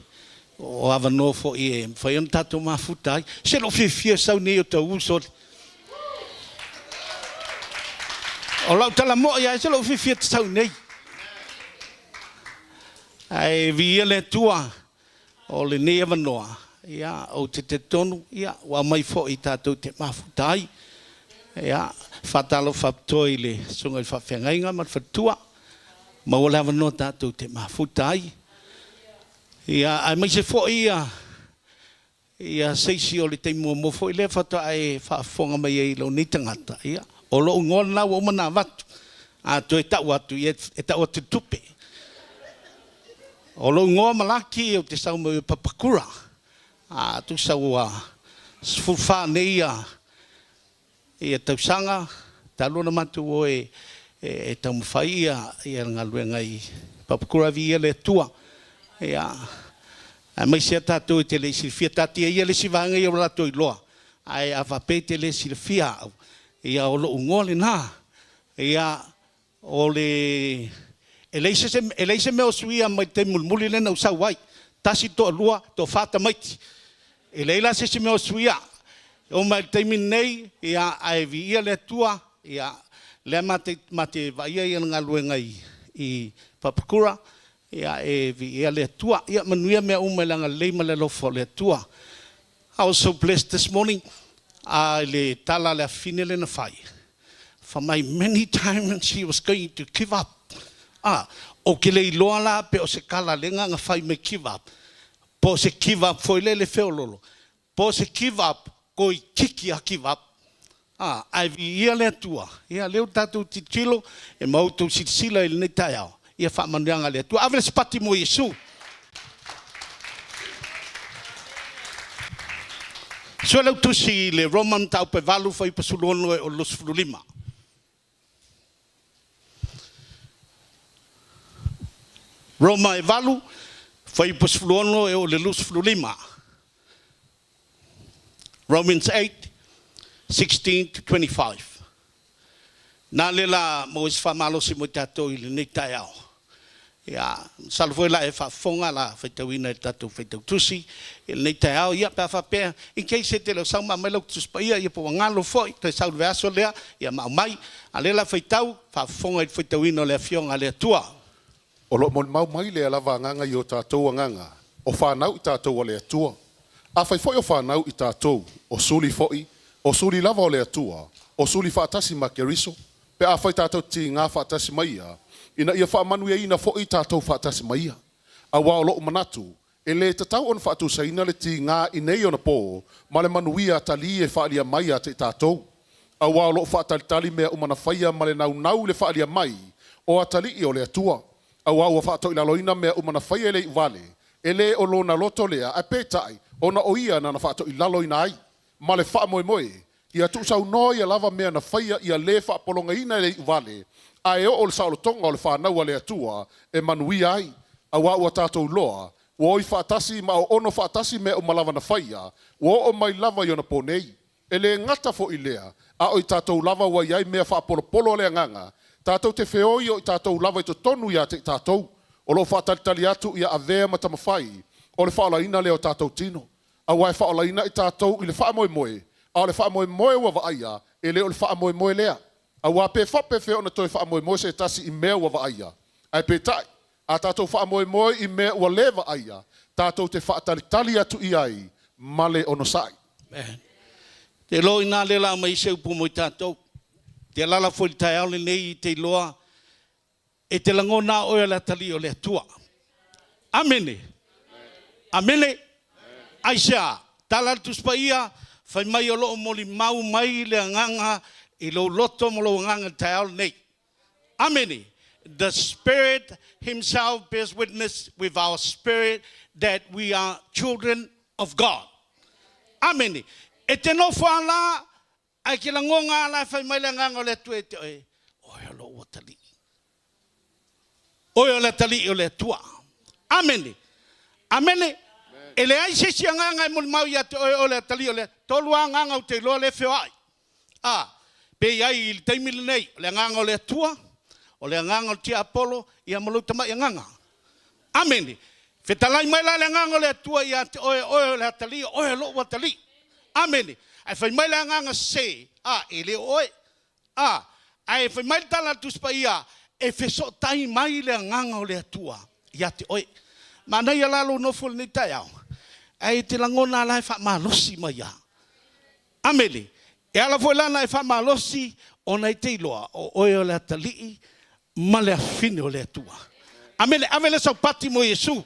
o avanoa foi e mafai ona tatou mafuta ai. Se lou fiafia sau nei o tau uso. O lau tala mo'i a e se lou fiafia e te sau iinei. Ae viia le Atua o lenei avanoa, ia, ou te talitonu, ia, ua aumai foi tatou te mafuta ai. Ia, faatalofa faapitoa i le Susuga i le Faafeagaiga ma le Faletua, maua le avanoa tatou te mafuta ai. Ia, aemaise foi ia Ia se isi o le taimi muamua foi lea faatoa e faafofoga mai ai i lou nei tagata, ia, o lou igoa lena ua uma ona avatu. A toe tau atu, ia e tau atu i le tupe. O lou igoa Malaki ou te sau mai Papakura. A tusa ua 14 nei ia ia tausaga talu ona matou o e e taumafai ia ia le galuega i Papakura viia le Atua. Ia aemaise a tatou e te le i silafia taatia ia le isi vaega ia ua latou iloa ae a faapea e te le silafia au ia o lou igoa lena. Ia o le e leai se e leai se mea o suia mai le taimi mulimuli lea na ou sau ai. Tasi, toalua, toafa tamaiti. E leai la se isi mea o suia. E oo mai i le taimi lenei, ia, ae viia le Atua, ia, lea ma te, ma te vaaia ia le galuega i, i Papakura, ia, e viia le Atua. Ia manuia mea uma i le agalelei ma le alofa o le Atua. I was so blessed this morning i le tala a le afafine lea na fai. Fai mai, many times she was going to give up. Ah, ou te le iloa la pe o se tala lea na fai mai give up, po o se give up foi lele feololo, po o se give up toeitiiti a give up. Ah, ae viia le Atua, ia lea ua tatou tilotilo e ma outou silasila i lenei taeao, ia faamanuiaga a le Atua. Ave le sipati mo Iesu. Sue lau tusi i le Roma mataupu e 8 fuaiupu 16 e o le 25. Roma e 8 fuaiupu 16 e oo i le 25. Romans 8, 16 to 25. Na le la maua se faamalosi mo i tatou i lenei taeao. Ia, masalo foi la e faafofoga la faitauina i le tatou faitautusi i lenei taeao. Ia, pe a faapea, in case e te le o sau ma aumai lau Tusi Paia, ia po ua galo foi, toe sau i le vaiaso lea, ia ma aumai. A o lea la faitau, faafofoga i le faitauina o le Afioga a le Atua. O lo o molimau mai lea lava agaga i o tatou agaga, o fanau i tatou a le Atua. Afai foi o fanau i tatou, o suli foi, o suli lava o le Atua, o suli faatasi ma Keriso, pe afai tatou te tiga faatasi ma Ia, ina ia faamanuiaina foi tatou faatasi ma Ia. Auā o lo'u manatu, e lē tatau ona faatusaina le tiga i nei ona pō ma le manuia atalī e faaalia mai ia te i tatou. Auā o lo'o faatalitali mea uma na faia ma le naunau i le faaalia mai o atalii o le Atua. Auā ua faatoilaloina mea uma na faia e le iuvale, e lē o lona loto lea, ae peitai, ona o ia nana faatoilaloina ai. Ma le faamoemoe, ia tuusaunoa ia lava mea na faia ia lē faapologaina e le iuvale, ae oo le saolotoga o le fanau a le Atua e manuia ai. Auā ua tatou iloa, ua oi faatasi ma oono faatasi mea uma lava na faia, ua oo mai lava i onapō nei. E lē gata foi i lea, a o i tatou lava ua i ai mea faapolopolo a le Agaga, tatou te feoi o i tatou lava i totonu ia te i tatou, o lo o faatalitali atu ia avea ma tamafai o le faaolaina lea o tatou tino. Auā e faaolaina i tatou i le faamoemoe, a o le faamoemoe ua vaaia, e le o le faamoemoe lea. Auā pe faapefea ona toe faamoemoe se tasi i mea ua vaaia? Ae peitai, a tatou faamoemoe i mea ua lē vaaia, tatou te faatalitali atu i ai ma le onosai. Amen. Te iloa inā lea la aumai se upu mo i tatou. Te alala foi i le taeao lenei i te iloa e te lagona oe o le atalii o le Atua. Amene. Amene. Aisea? Tala le Tusi Paia, fai mai o lo o molimau mai le agaga i lou loto ma lou agaga i le taeao lenei. Amene. The Spirit Himself bears witness with our spirit that we are children of God. Amene. E te nofo a la, ae ke lagoga a la e fai mai le agaga o le Atua e te oe, oe o lou atalii. Oe o le atalii o le Atua. Amene. Amene. E leai se isi agaga e molimau ia te oe o le atalii o le tolu lava agaga ou te iloa lea e feoai. A, pe i ai i le taimi lenei, o le agaga o le Atua, o le agaga o le tiapolo, ia ma lou tamai agaga. Amene. Fetalai mai la le agaga o le Atua ia te oe, oe o le atalii, oe o lou atalii. Amene. Ae fai mai le agaga sese, a, e le o oe. A, Ae fai mai le tala a le Tusi Paia, E fesootai mai le Agaga o le Atua ia te oe. Manaia la lou nofo i lenei taeao, ae e te lagona la e faamalosi mai lava. Amene. E ala foi la ona e faamalosi ona e te iloa o oe o le atalii ma le afine o le Atua. Amene. Ave lea sau pati mo Iesu.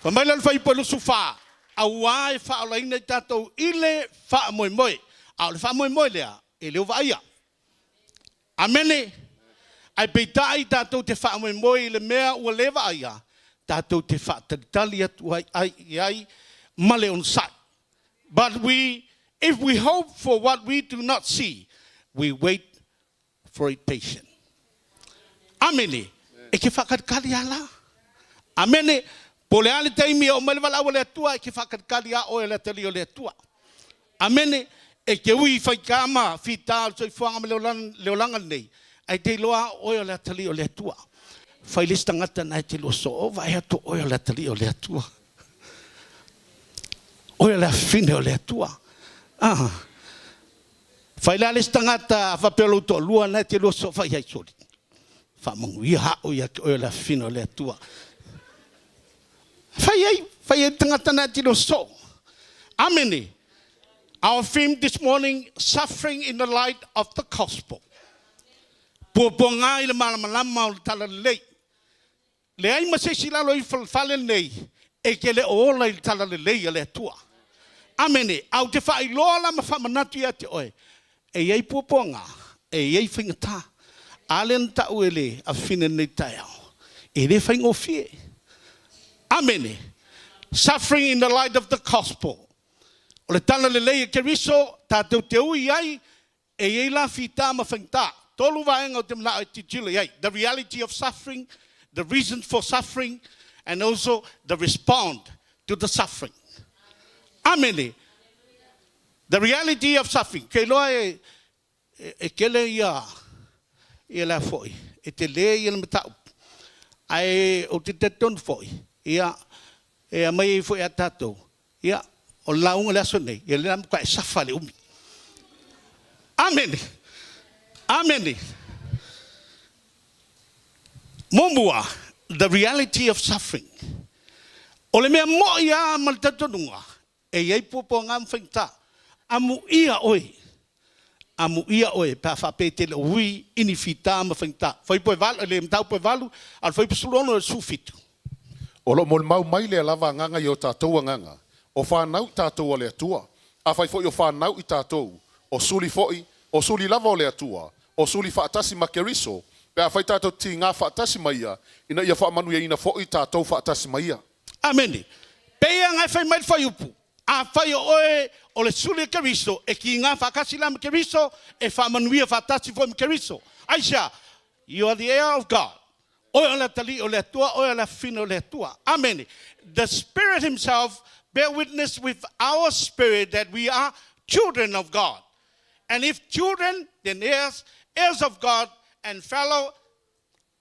Fai mai lea o le Fuaiupu 24, Auā e faaolaina i tatou i le faamoemoe. A o le faamoemoe lea, e le o vaaia. Amene. Ae peitai tatou te faamoemoe i le mea ua le vaaia, tatou te faatalitali atu ai i ai ma le onosai. But we, if we hope for what we do not see, we wait for it patient. Amene. E ke faatalitali a la. Amene. Po o le a le taimi e oo mai le valaau a le Atua, e ke faatalitali a oe o le atalii o le Atua. Amene. E te ui i faigā ma fita o le soifuaga ma le olaga lenei, ae te iloa a oe o le atalii o le Atua. Fai le isi tagata na e te lua soo, vaai atu o oe o le atalii o le Atua. Oe o le afine o le Atua. Ah. Fai la le isi tagata a faapea o lou toalua na e te lua soo fai ai soli. Faamanuia au ia te oe o le afine o le Atua. Fai ai, fai ai le tagata na e te lua soo. Amene. Our theme this morning, suffering in the light of the gospel. Puapuaga i le malamalama o le talalelei. Leai ma se isi i lalo ifo o le fale lenei e te le o ola i le talalelei a le Atua. Amene. A ou te faailoa la ma faamanatu ia te oe, e i ai puapuaga, e i ai faigata. A lea na tau e le afafine i lenei taeao, e le faigofie. Amene. Suffering in the light of the gospel. O le talalelei a Keriso tatou te ui ai E i ai la fita ma faigata. Tolu vaega ou te manao e tilotilo i ai, the reality of suffering, the reasons for suffering and also the respond to the suffering. Amene! The reality of suffering. Ke iloa e, e, e kele ia, ia lea foi, e tele ia le mataupu. Ae ou te talitonu foi, ia, e aumai ai foi ia tatou, Ia, o le lauga i le aso lenei, ia lea matua e safa le umi. Amene. Amene. Muamua, the reality of suffering. O le mea moi lava ma le talitonuga, e i ai puapuaga ma faigata. Amuia oe, amuia oe pe a faapea e te le o ui i ni fita ma faigata. Fuaiupu e valu, le mataupu e valu, a o le fuaiupu 16 i le 17. O lo o molimau mai lea lava agaga i o tatou agaga, o fanau i tatou a le Atua. Afai foi o fanau i tatou, o suli foi, o suli lava o le Atua, o suli faatasi ma Keriso, pe afai tatou te tiga faatasi ma Ia, ina ia faamanuiaina foi tatou faatasi ma Ia. Amene. Pei aga e fai mai le fuaiupu, Afai o oe o le suli a Keriso, e kiga faatasi la ma Keriso, e faamanuia faatasi foi ma Keriso. Aisea? You are the heir of God. Oe o le atalii o le Atua, oe o le afafine o le Atua. Amene. The Spirit himself bear witness with our spirit that we are children of God. And if children, then heirs, heirs of God and fellow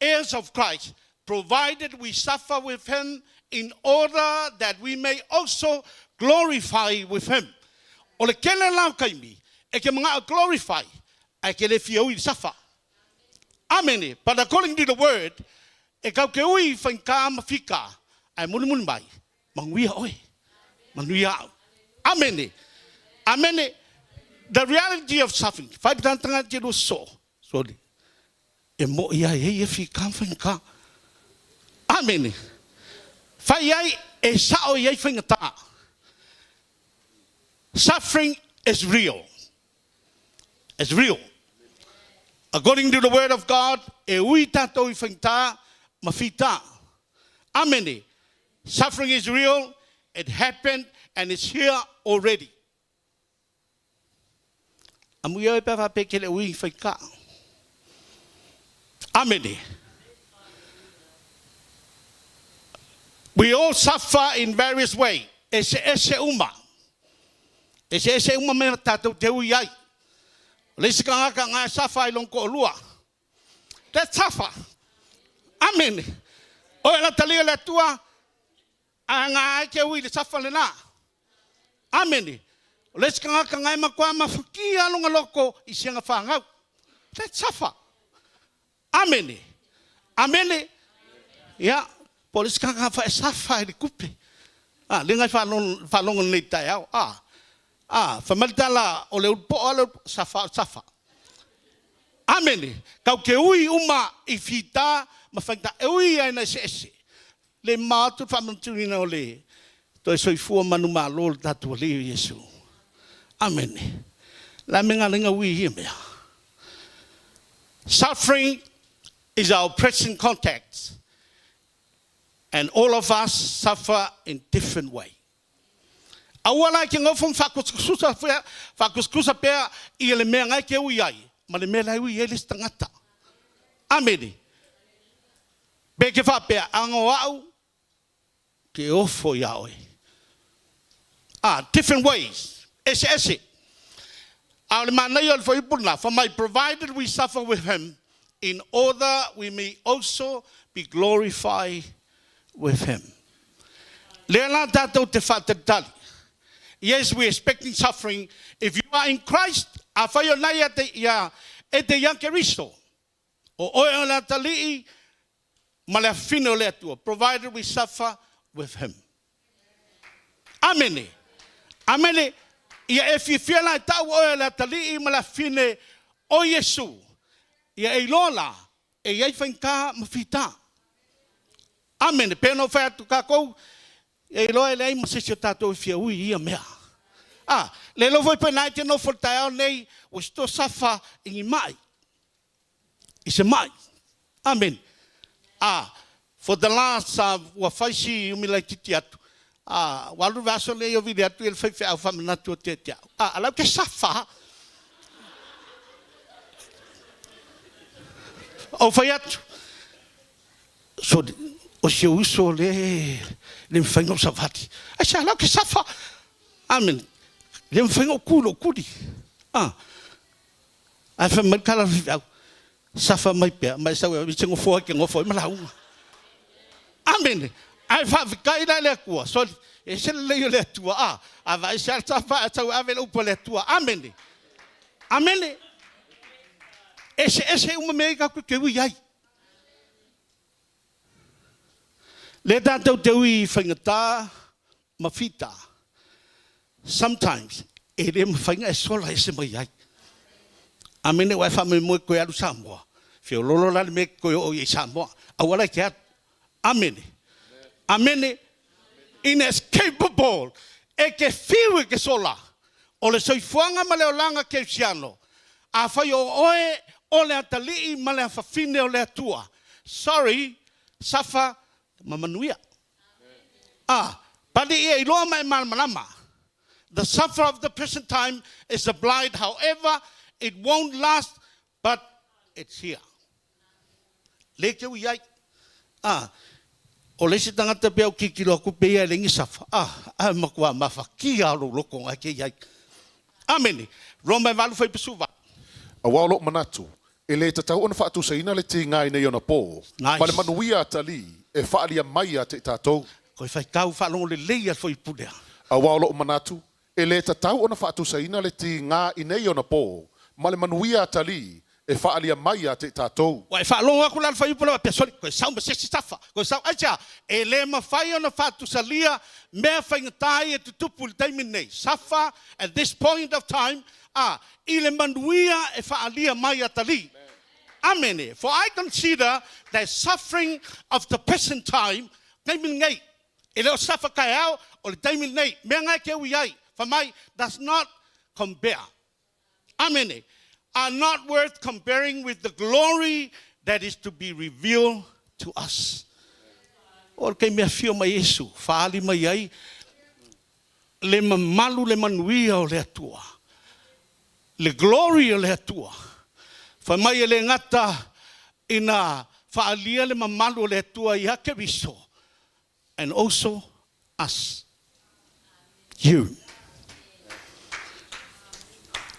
heirs of Christ, provided we suffer with him in order that we may also glorify with him. O le kele la o taimi, e ke manga'o glorify, ae ke le fia ui i le safa. Amene. But according to the word, e kau ke ui faigata ma fika, ae mulimuli mai, manuia oe, manuia au. Amene. Amene. The reality of suffering. Fai tanga te lua so. Sorry. E mo'i ai e ia fika ma faigata. Amene. Fai ai e sao i ai faigata. Suffering is real. It's real. According to the word of God, e ui tātou i faigata ma fita. Amene. Suffering is real, it happened and it's here already. Amuia oe pe a faapea ke le ui i faigata. Amene. We all suffer in various way. Eseese uma. Eseese uma mea tatou te ui ai. O le isi tagata na e safa ai lona toalua. That's safa. Amene. Oe la talia le Atua, a nga ai ke ui le safa lena. Amene. O le isi tagata na e matua mafatia lona loto i siana fanau. That's suffer. Amene. Amene. Ia, po o le isi tagata e suffer i le tupe. A, le ngai faalogo nei taeao. A, a, fai mai le tala, o le ulu po'o a le ulu, suffer o suffer. Amene. Kau ke ui uma i fita ma faigata, e ui lava ina eseese. Le mamao atu le faamanatuina o le toe soifua manumalo o le tatou Alii o Iesu. Amene. O le a mea galaiga ui i ia mea? Suffering is our present context and all of us suffer in different way. Aua la e te nofo ma faakusakusa faakusakusa pea i le mea na e te ui ai ma le mea la e ui ai le isi tagata. Amene. Pe te faapea, ano au ke ofo iā oe. Ah, different ways. Eseese. A o le manaia o le fuaiupu lena, fai mai, provided we suffer with him, in order we may also be glorified with him. Lea la tātou te whaatalitali. Yes, we expecting suffering. If you are in Christ, afai o nai ia te ia e te ia Keriso. O oe o le atalii ma le afafine o le Atua, provided we suffer with him. Amene. Amene. Ia e fiafia la e tau oe o le atalii ma le afafine o Iesu. Ia e iloa la, e i ai faigata ma fita. Amene. Pei ona ou fai atu kakou, ia iloa e leai ma se isi o tatou e fia ui i ia mea. A, le iloa foi pe na e te nofo i le taeao nei, ua sito safa i ni mai. I se mai. Amene. A, for the last, ua fai si umi laititi atu, a, ua alu le vaiaso nei o vili atu ia le faifeau faamanatu atu ia te au. A, a lau ke safa. Ou fai atu, Soli, o si ou uso lea e le mafai ona ou savali. Ai se alau ke safa. Amen. Le mafai ona ou ku i lou kuli. Ah. Ae fai mai le tala a le faifeau, safa mai pea, ma e sau e te nofoa e te nofo ai ma lauga. Amene. Ae faafetai la i le Atua. Soli, e ese le lelei o le Atua. Ah, a vaai se ala safa ae sau e ave le upu a le Atua. Amene. Amene. Eseese uma mea ia tatou te ui ai. Lea tatou te ui i faigata ma fita. Sometimes, e le mafai ona e sola ese mai ai. Amene ua e faamoemoe e toe alu Samoa. Feololo la le mea e te toe oo i ai Samoa. Aua la e te alu. Amene. Amene. Inescapable. E te fiu e te sola. O le soifuaga ma le olaga kerisiano. Afai o oe o le atalii ma le afafine o le Atua. Sorry, suffer ma manuia. A, pali ia iloa ma e malamalama. The suffer of the present time is applied however it won't last but it's here. Le te ui ai. A, o le isi tagata pea o tilotilo atu pe ia e leai ni safa. A, ae matua mafatia lou loto na e te i ai. Amene. Roma e 8 fuaiupu 18. Aua o lou manatu, e lē tatau ona faatusaina le tiga i nei ona pō, ma le manuia atalii e faaalia mai ia te i tatou. Koe faitau faalogo lelei a le fuaiupu lea. Aua o lou manatu, e lē tatau ona faatusaina le tiga i nei ona pō, ma le manuia atalii e faaalia mai ia te i tatou. Ua e faalogo atu la i le fuaiupu lea faapea, Soli, koe sau ma se isi safa, koe sau. Aisea? E le mafai ona faatusalia mea faigata ia e tutupu i le taimi lenei, suffer at this point of time, a, i le manuia e faaalia mai atalii. Amene. For I consider that suffering of the present time, taimi lenei, e le o safa taeao, o le taimi lenei, mea na e te ui ai, fai mai, does not compare. Amene. Are not worth comparing with the glory that is to be revealed to us. O le taimi e afio mai Iesu, faaali mai ai le mamalu le manuia o le Atua. Le glory o le Atua. Fai mai e le gata ina faalia le mamalu o le Atua ia Keriso, and also us. You.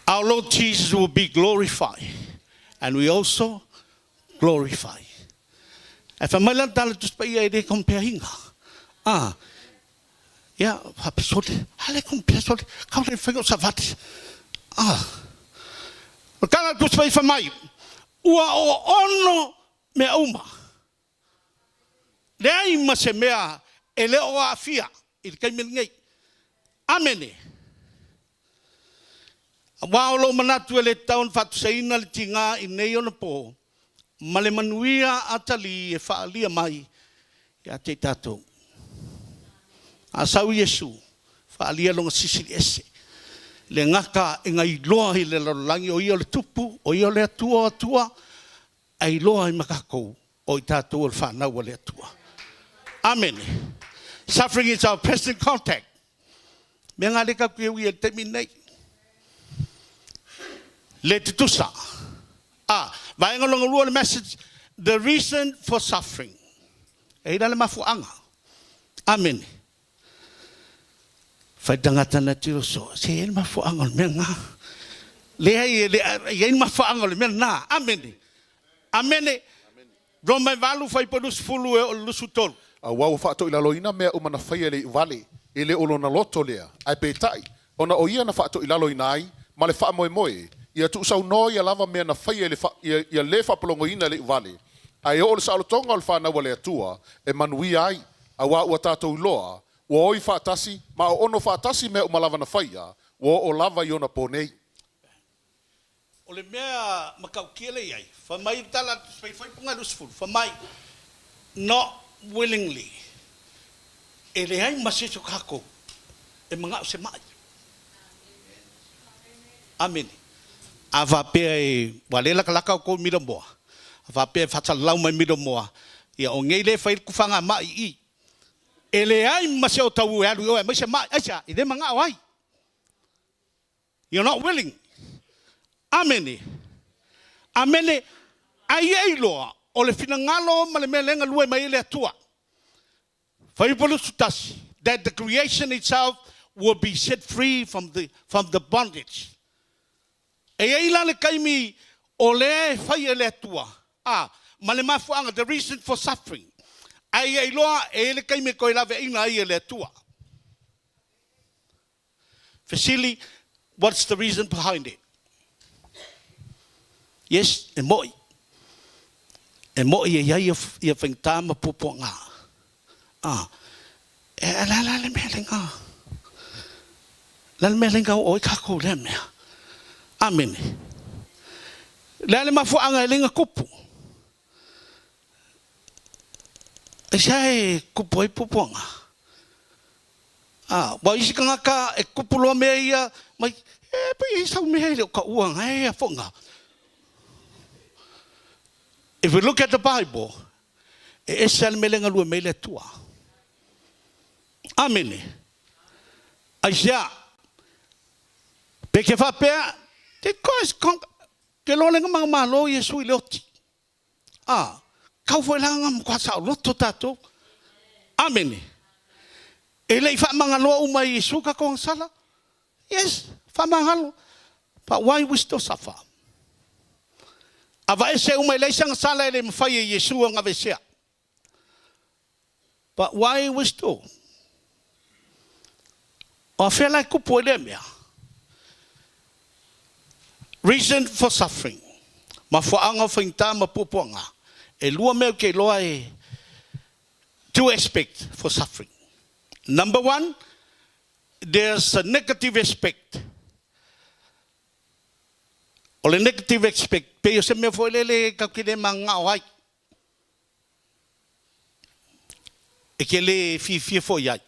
Our Lord Jesus will be glorified, and we also glorify. Ae fai mai la le tala Tusi Paia e le compare ina. Ah, ia, faapesole, a le compare sole, kau le whainga o savati. Ah. O le tala Tusi Paia fai mai, Ua oono mea uma. Leai ma se mea e le o aafia i le taimi lenei. Amene. Aua o lou manatu e le tatau ona faatusaina le tiga i nei ona po ma le manuia atalii e faaalia mai ia te i tatou. A sau Iesu, faaalia lona Silisili Ese, le gata e na iloa i le lalolagi o Ia o le Tupu, o Ia o le Atua o Atua, ae iloa ai ma tatou o i tatou o le fanau a le Atua. Amene. Suffering is our present contact. Mea nga le tatou te ui ai i le taimi lenei. Le tutusa. A, vaega lona lua o le message, the reason for suffering. E i la le mafuaaga. Amene. Fai tagata na tiro so, se i ai le mafuaaga o le mea lena. Leai, e le i ai le mafuaaga o le mea lena. Amene. Amene. Roma e 8, fuaiupu 20 e oo i le 23. Aua ua faatoilaloina mea uma na faia e le iuvale, e le o lona loto lea, ae peitai, ona o ia na faatoilaloina ai, ma le faamoemoe, ia tuusaunoa ia lava mea na faia i le ia, ia le faapologoina e le iuvale, ae oo le saolotoga o le fanau a le Atua e manuia ai, auā ua tatou iloa, ua oi faatasi ma oono faatasi mea uma lava na faia, ua oo lava i ona po nei. O le mea matautia lea e i ai, fai mai le tala a le Tusi 20, fai mai, Not willingly, e leai ma se isi o tatou e manao se ma'i. Amene. A faapea e, ua le latalata outou i Milamoa, a faapea e faasalalau mai Milamoa, ia o nei lea e fai ai le tufaga ma'i i i. E leai ma se otaū e alu i o e aumai se ma'i, aisea? E le manao ai. You're not willing. Amene. Amene. Ai e iloa, o le finagalo ma le mea lea e galue mai ai le Atua. Fuaiupu 21, that the creation itself will be set free from the, from the bondage. E i ai la le taimi o lea e fai e le Atua, a, ma le mafuaaga, the reason for suffering. Ae ia iloa e i ai le taimi e toe laveaiina ai e le Atua. Fesili, What's the reason behind it? Yes, e mo'i. E mo'i e i ai ia faigata ma puapuaga. Ah, e la la le mea lenga. La le mea lenga o ai kākou lea mea. Amene. Le a le mafuaaga e lenga kupu. Aisea e kupu ai puapuaga? Ā, ua isi tagata e kupu loa mea ia mai, e pei e sau mea e le o taua nga e a foʻi nga. If we look at the Bible, e ese a le mea lea e galue mai ai le Atua. Amene. Aisea? Pe ke faapea, did Christ conquer? Ke loa le nga malo Iesu i le oti. Ā, kau foi la nga matua saoloto tatou. Amene. E le i faamagaloa uma e Iesu tatou agasala? Yes, faamagalo. But why we still suffer? Avaese uma e leai se agasala e le mafai e Iesu ona aveesea. But why we still? O afea la e kupu ai lea mea? Reason for suffering. Mafuaaga o faigata ma puapuaga. E lua mea ou te iloa e two aspect for suffering. Number one, there's a negative aspect. O le negative aspect, pei o se mea foi lele tatou te le mananao ai. E te le fiafia foi ai.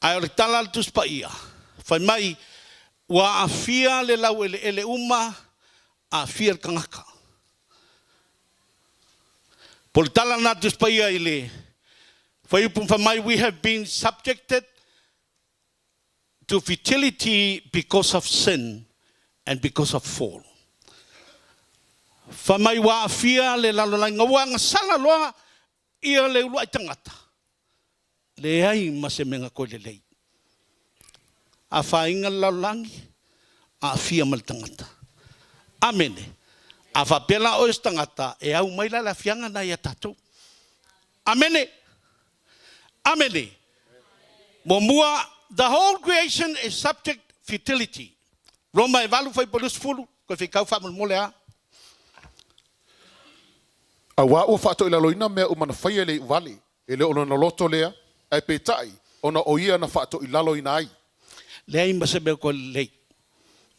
Ae o le tala a le Tusi Paia, fai mai, Ua aafia le laueleele uma, aafia le tagata. Po o le tala lena a le Tusi Paia i le fuaiupu fai mai, We have been subjected to futility because of sin and because of fall. Fai mai ua aafia le lalolagi ua agasala loa ia le uluai tagata, leai ma se mea na toe lelei. Afaina le lalolagi, aafia ma le tagata. Amene. A faapea la oe o se tagata, e au mai la le aafiaga lena ia tatou. Amene. Amene. Muamua, the whole creation is subject futility. Roma e 8 fuaiupu 20, toe faitau faamolemole a. Auā ua faatoilaloina mea uma na faia i le iuvale, e le o lona loto lea, ae peitai, ona o ia na faatoilaloina ai. Leai ma se mea koe lelei.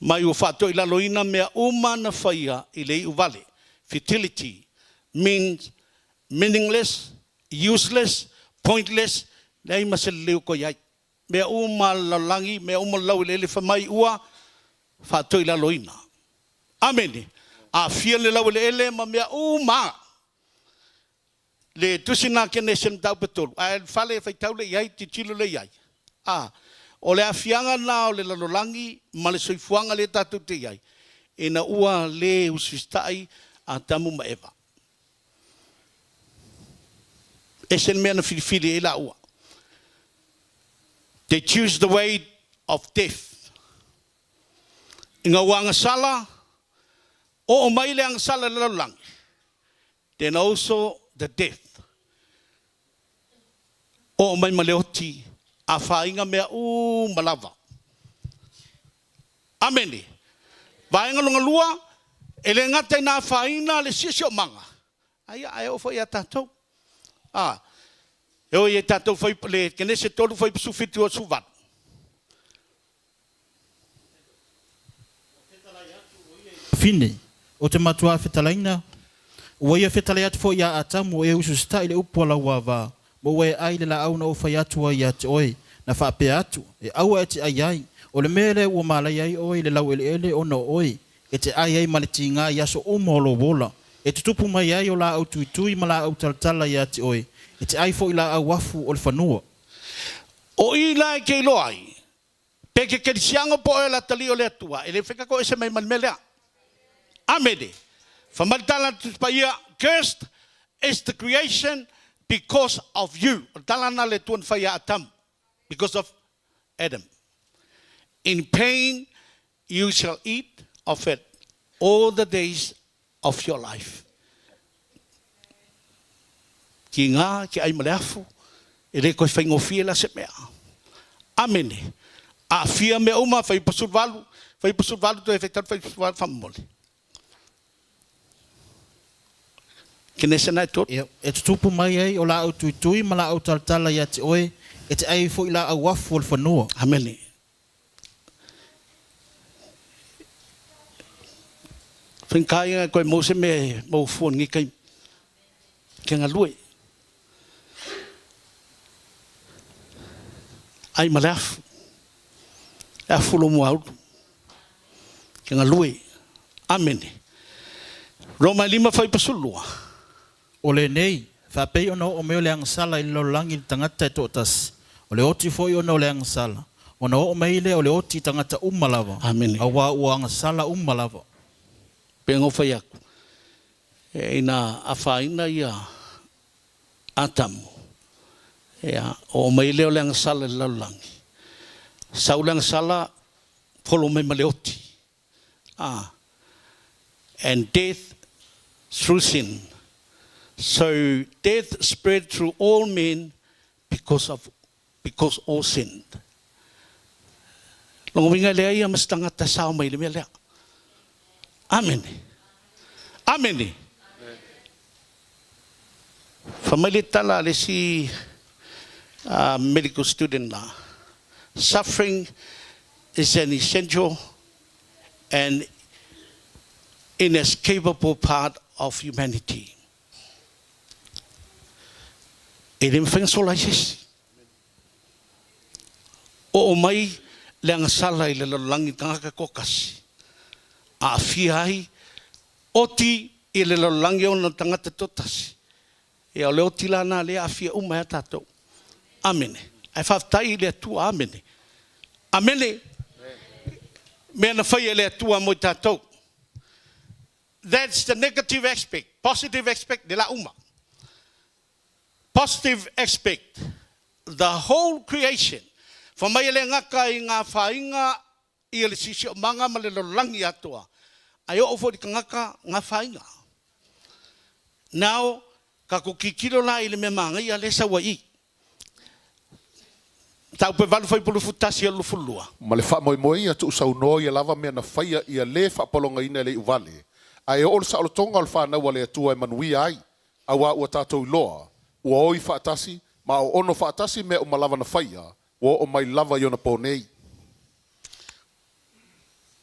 Mai ua faatoilaloina mea uma na faia i le iuvale, futility means meaningless, useless, pointless, leai ma se lelei o koe i ai. Mea uma a le lalolagi, mea uma o le laueleele fai mai ua faatoilaloina. Amene. Aafia le laueleele ma mea uma. Le tusi na Kenese mataupu e tolu, ae le fale e faitau le i ai, tilotilo le i ai. A, o le aafiaga na o le lalolagi ma le soifuaga lea tatou te i ai, ina ua le usiusitai Atamu ma Eva. Ese le mea na filifili ai laua. They choose the way of death. Ina ua agasala, oo mai le agasala i le lalolagi, then also the death. Oo mai ma le oti, afaina mea uma lava. Amene. Vaega lona lua, e le gata ina afaina le siosiomaga, ae ae oo foi ia tatou. A, e oi e tatou fai le Kenese 3 fuaiupu 17 18. Fine, Ou te matuā fetalaina, ua ia fetalai atu foi iā Atamu, e ususitaʻi i le upu a lau avā, ma ua e ʻai i le laau na ou fai atu ai ia te oe, na faapea atu, E aua e te ʻai ai, o le mea lea ua malaia ai oe i le laueleele ona o oe, e te ʻai ai ma le tigā i aso uma o lou ola, e tutupu mai ai o laau tuitui ma laau talatala ia te oe, e te ʻai foi i laau afu o le fanua. O i la e te iloa ai, pe te kerisiano po oe le atalii o le Atua, e le mafai ese mai ma le mea lea. Amene. Fai mai le tala a le Tusi Paia, Cursed is the creation because of you. O le tala lena a le Atua na fai ia Atamu, because of Adam. In pain you shall eat of it all the days of your life. Ki ngā, ki ai ma le afu, e le koe faigofie la se mea. Amene. Aafia mea uma, fai 18, fai 18 toe fai talu fai 18 faamolemole. Kenese na e tolu. Ia, e tutupu mai ai o laau tuitui ma laau talatala ia te oe, e te ai foi laau afu o le fanua. Amene. Whenkainga e koe mou se mea e mau fua ni kai ke ngalue. Ai ma le afu. Le afu lo mua ulu. Ke ngalue. Amene. Roma e lima fai pasulua. O lenei, faapei ona oo mai o le agasala i le lalolagi i le tagata e toatasi, o le oti foi ona o le agasala, ona oo mai lea o le oti i tagata uma lava, Amene. auā ua agasala uma lava. Pei ona ou fai atu, ina afaina ia Atamu, ia, oo mai lea o le agasala i le lalolagi. Sau le agasala, folo mai ma le oti. Ah, and death through sin. So death spread through all men because of because all sinned. Lona uiga e leai ia ma se tagata e sao mai i le mea lea. Amene. Amene. Fai mai le tala a le isi medical student la, suffering is an essential and inescapable part of humanity. E le mafai ona sola ai se isi. Oo mai le agasala i le lalolagi tagata toatasi, aafia ai, oti i le lalolagi ona tagata toatasi. Ia, o le oti la lena lea e aafia uma ai a tatou. Amene. Ae faafetai i le Atua. Amene. Amene. Mea na faia e le Atua mo i tatou. That's the negative aspect. Positive aspect, le la uma. Positive aspect, the whole creation. Fai mai e le gata i ngā whāinga i le siosiomaga ma le lalolagi atoa, ae oo foi i le tagata ngā whāinga. Now, tatou tilotilo la i le mea manaia lea e sau ai i. Mataupu e 8 fuaiupu 21 e 22. Ma le faamoemoe ia tuusaunoa ia lava mea na faia ia lē faapologaina e le iuvale, ae oo le saolotoga o le fanau a le Atua e manuia ai. Auā ua tatou iloa, ua oi faatasi, ma o ono faatasi mea uma lava na faia, ua oo mai lava i onapō nei.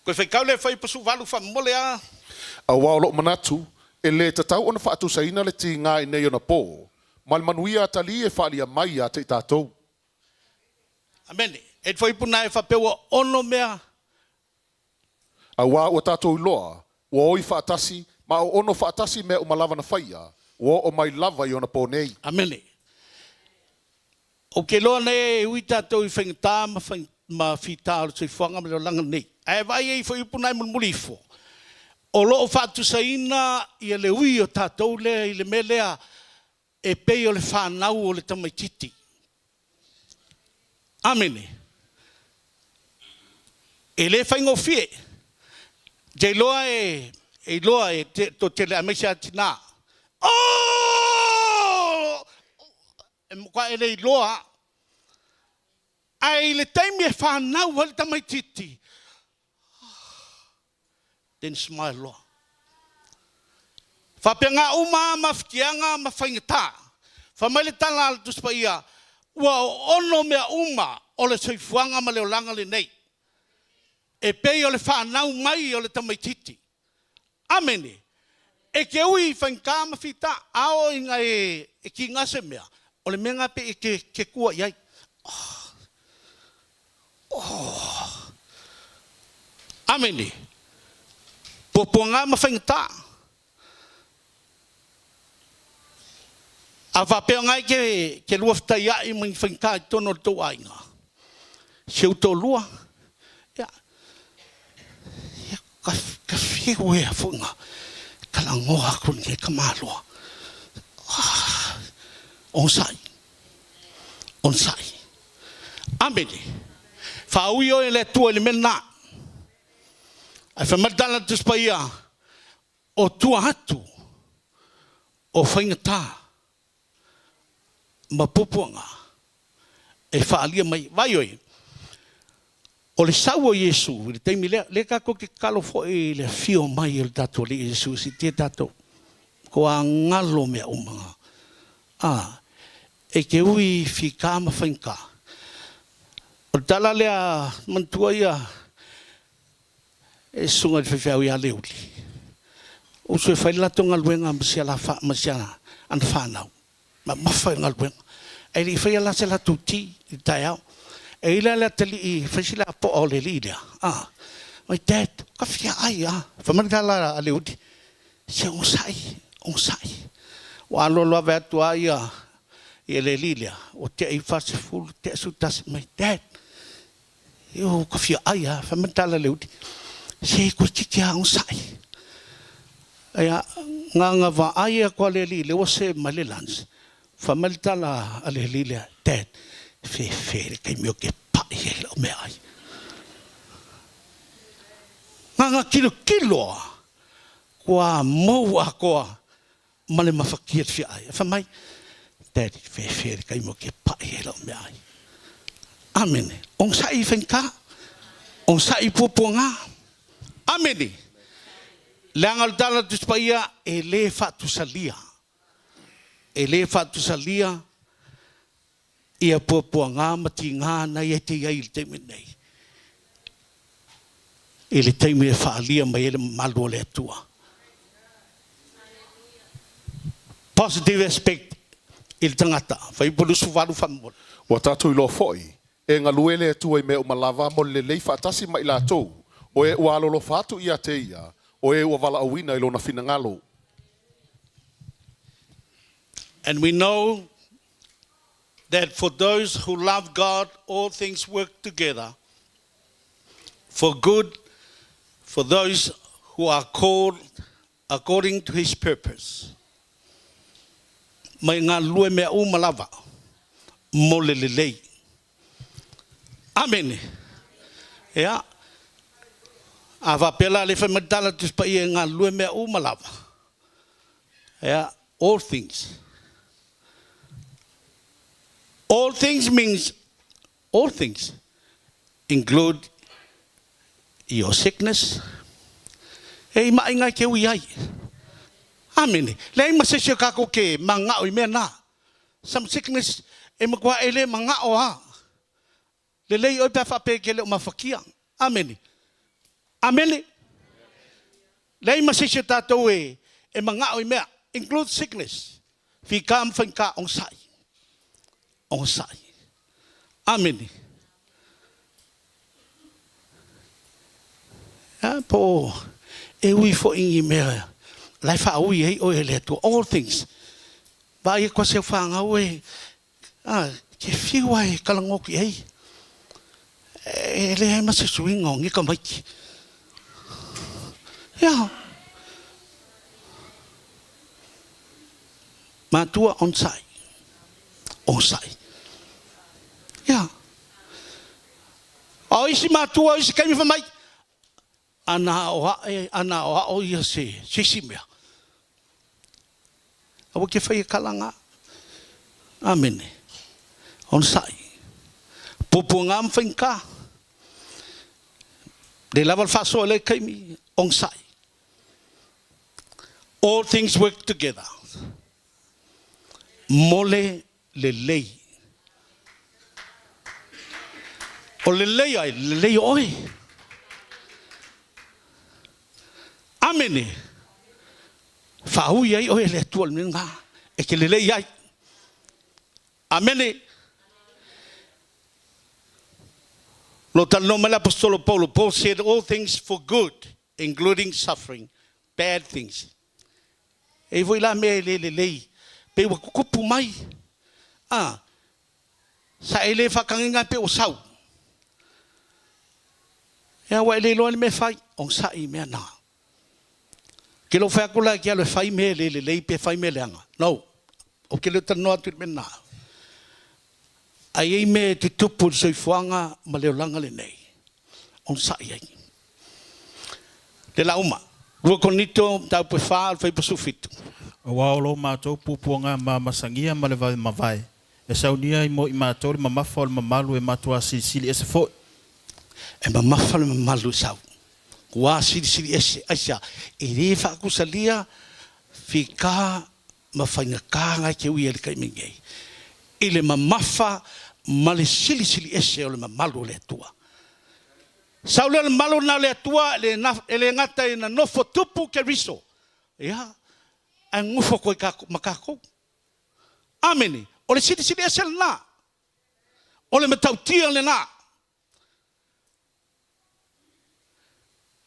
Koe faitau le fuaiupu 18 faamomole a. Auā o loʻu manatu, e lē tatau ona faatusaina le tigā i nei onapō, ma le manuia atalī e faaalia mai iā te i tatou. Amene. E le fuaiupu na e faapea ua ono mea. Auā ua tatou iloa, ua oi faatasi, ma o ono faatasi mea uma lava na faia, ua oo mai lava i onapō nei. Amene. Ou te iloa nei e ui tatou i faigata ma ma fita o le soifuaga ma le olaga nei, ae vaai ai foi upu na e mulimuli ifo, o lo o faatusaina ia le ui o tatou lea i le mea lea e pei o le fanau o le tamaititi. Amene. E le faigofie. Te iloa e iloa e to tele aemaise a tina. Oh! E matua e le iloa. Ae i le taimi e fanau ai le tamaititi, then smile loa. Faapena uma a mafatiaga ma faigata. Fai mai le tala a le Tusi Paia, ua oono mea uma o le soifuaga ma le olaga lenei, e pei o le fanau mai o le tamaititi. Amene. E te ui i faigata ma fita, a oo ina e kiga se mea, o le mea lena pei e te te tua i ai. Oh. Oh. Amene. Puapuaga ma faigata. A faapea ngai ke ke lua fetaia'i ma ni faigata i totonu o le tou aiga, si ou toalua, ia, ia ka, ka fiu ea foi nga talanoa atu lenei tamaloa. Ah, onosai, onosai. Amene. Faaui oe e le Atua i le mea lena. Ae fai mai le tala a le Tusi Paia, O tua atu o faigata ma puapuaga e faaalia mai. Vaai oe, o le sau o Iesu i le taimi lea, lea tatou te tatalo foi i le afio mai o le tatou Alii Iesu, siitia tatou, kua galo mea uma. A, e te ui i fita ma faigata. O le tala lea, manatua ia, E susuga i le faifeau ia Leuli, uso e fai le latou galuega ma si ala ma si ana fanau, mamafa i galuega. Ae le i faia la se latou ti i le taeao. E i la le atalii fai si lapoa o le alii lea, a, my dad, ka fia ai a. Fai mai le tala a Leuli, se onosai, onosai. Ua aloalo ave atu a ia ia le alii lea, ua tea i 40, tea 11, my dad, Io ka fia ai a, fai mai tala le uli, se toeitiiti a onosai. Ia, nganga vaai aku a le alii lea ua serve mai le lunch, fai mai le tala a le alii lea, Dad, fefe le taimi ou te pai ai i lau meaai. Nganga kilokilo a, kua mou atoa ma le mafatia le fia ai. Fai mai, Daddy, fefe le taimi ou te pai ai lau meaai. Amene. Onosai i faigata. Onosai i puapuaga. Amene. Leaga o le tala a le Tusi Paia, e le faatusalia. E le faatusalia ia puapuaga ma tiga na ia te i ai i le taimi lenei, i le taimi e faaalia mai ai le mamalu o le Atua. Positive aspect i le tagata. Fuaiupu 28 faamolemole. Ua tatou iloa foi, e galue le Atua i mea uma lava mo le lelei faatasi ma i latou, o e ua alolofa atu ia te ia, o e ua valaauina i lona finagalo. And we know that for those who love God all things work together for good for those who are called according to his purpose. Mai galulue mea uma lava mo le lelei. Amene. Ia, a faapea la le fai mai le tala Tusi Paia e galulue mea uma lava. Ia, all things. All things means all things include your sickness. E i maʻi ngai ke ui ai. Amene. Leai ma se isi o kākou ke manao i mea na. Some sickness e matua e le manao a. Lelei oe pe a faapea e ke le o mafakia. Amene. Amene. Leai ma se isi o tatou e e manao i mea, include sickness. Fika ma faigata, ogasai. Ogasai. Amene. A po e ui foi ni mea la e faaui ai oe e le Atua. All things. Vaai atu lava si au fanau e A, ke whiu ai e kalangoki ai. E leai ma se suiga o nei tamaiti. Ia. Matua onosai. Onosai. Ia. A o isi matua o isi taimi fai mai, ana aoae, ana aoao ia se isi mea. Aua ke whai e kalanga. Amene. Onosai. Puapuaga ma faigata. Le lava le faasoa i lea taimi, onosai. All things work together. Mo le lelei. O lelei ai, lelei oe. Amene. Faaui ai oe e le Atua le mea lena e te lelei ai. Amene. Lo talanoa mai le Aposetolo Paulo, Paul said all things for good, including suffering, bad things. E i foi la mea e le lelei, pe ua tutupu mai, a, sa e le faatagaina pe ua sau. Ea ua e le iloa le mea e fai, onosai i mea na. Ke lou fai atu la e ke alu e fai mea e le lelei pe fai mea leaga. No. Ou te le talanoa atu i le mea lena. Ae i ai mea e tutupu i le soifuaga ma le olaga lenei, onosai ai. Le la uma. Rua Korinito, mataupu e fa, o le fuaiupu 17. Aua o lo matou puapuaga ma masagia ma le vave mavae, e saunia ai mo i matou le mamafa o le mamalu e matuā silisili ese foi. E mamafa le mamalu e sau. Ua silisili ese, aisea, e le faakusalia fika ma faigata na e te ui ai i le taimi nei, i le mamafa ma le silisili ese o le mamalu o le Atua. Sau lea o le mamalu lena o le Atua, e le gata ina nofo tupu Keriso, ia, ae nofo atu ai ma tatou. Amene. O le silisili ese lena. O le matautia lena.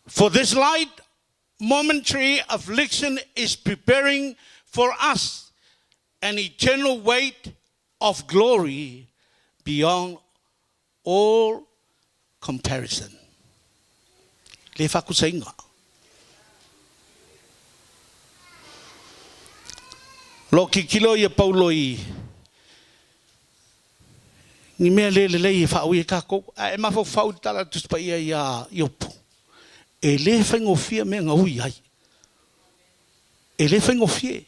For this light momentary affliction is preparing for us an eternal weight of glory beyond all comparison. Le faakusaina. O lo o tilotilo ia Paulo i ni mea le lelei e faaui ai tatou. Ae e mafaufau i le tala a le Tusi Paia ia Iopu, e le faigofie mea na ui ai. E le faigofie.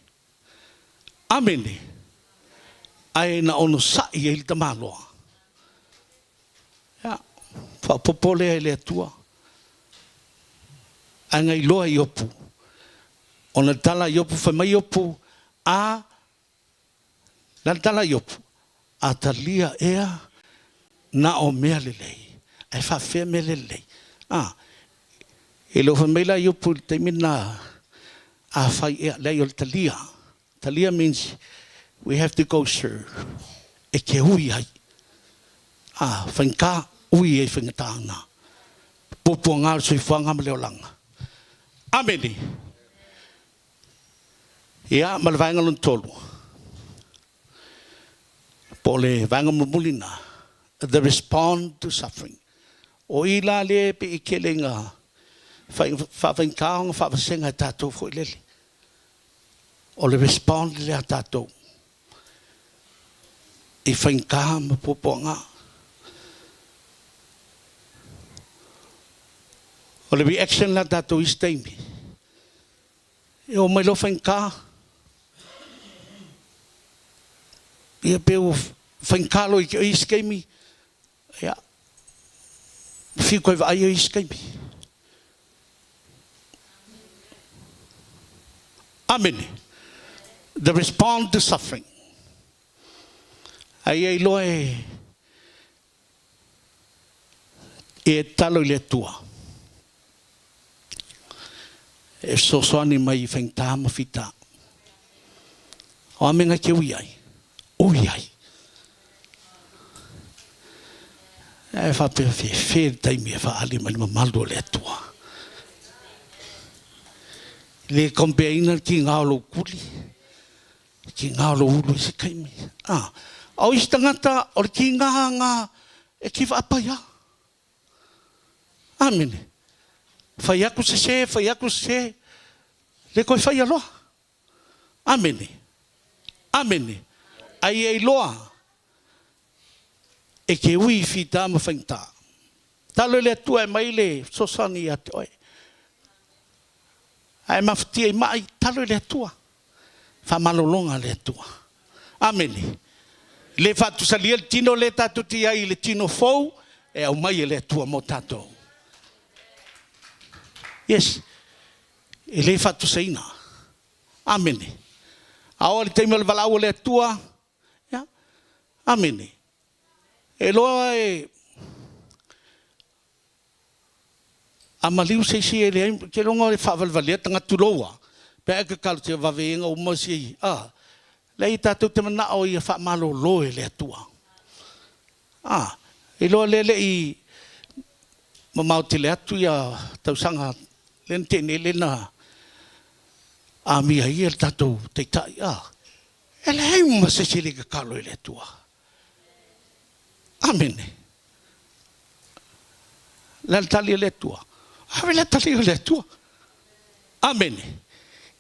Amene. Ae na onosai ai le tamaloa. Ia, faaopoopo lea i le Atua. Ae na iloa e Iopu, ona tala a Iopu, fai mai Iopu, a Le tala a Iopu, A talia ea na o mea lelei, ae faafefea mea le lelei? A, e le o fai mai la Iopu i le taimi lena, Afai ea, leai o le talia. Talia means we have to go through, e te ui ai. A, faigata, ui ai faigata na. Puapuaga o le soifuaga ma le olaga. Amene. Ia, ma le vaega lona tolu, po o le vaega mulimuli lena, the respond to suffering. O i la lea e pei e tele ina faafaigata ona faavasega e tatou foi lele. O le respond lea a tatou i faigata ma puapuaga. O le reaction la a tatou i isi taimi, E oo mai loa faigata, ia pe ua faigata loa i isi taimi, ia, fiu toe vaai i isi taimi. Amene. The respond to suffering. A ia iloa e e tatalo i le Atua e fesoasoani mai i faigata ma fita. O a mea e ui ai, ui ai. E faapea fefe le taimi e faaali mai le mamalu o le Atua. Le kompeaina le kiga o lou kuli, le kiga o lou ulu i se taimi. Ah, o isi tagata o le kiga nga e ki faapai a. Amene. Fai aku sese, fai aku sese, le koe fai aloa. Amene. Amene. Ai e iloa e ke ui fita ma faigata. Talo i le Atua e mai le fesoasoani ia te oe. Ae mafatia i mai, talo i le Atua. Faamalologa a le Atua. Amene. Le faatusalia le tino lea tatou te i ai i le tino fou e aumai e le Atua mo tatou. Yes. E le faatusaina. Amene. A oo i le taimi o le valaau a le Atua, ia, amene. E iloa e a maliu se isi e leai, ou te iloa e faavalevalea tagata tulou a, pe a e tatalo tia vave ia uma si a, leai tatou te manao ia faamalolo e le Atua. A, iloa lea le i mamao tele atu ia tausaga lea na tea nei lea na amia ai le tatou taitai, a, e leai ma se isi e le tatalo i le Atua. Amene. Le a le tali a le Atua? Ave le tali a le Atua. Amene.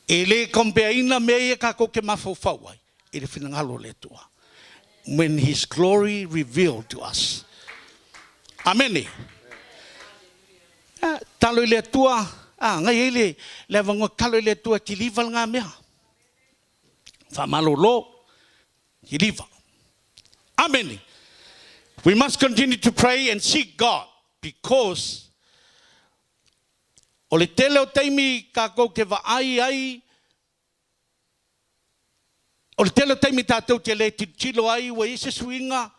E le kompeaina mea ia kākou ke mafaufau ai i le finagalo o le Atua. When His glory revealed to us. Amene. Talo i le Atua, a, ngai ai le, le avanoa talo i le Atua kiliva le ngā mea. Whamalolo, kiliva. Amen. We must continue to pray and seek God because o le tele o taimi kākou ke vaai ai o le tele o taimi tātou te le tilotilo ai ua i se suiga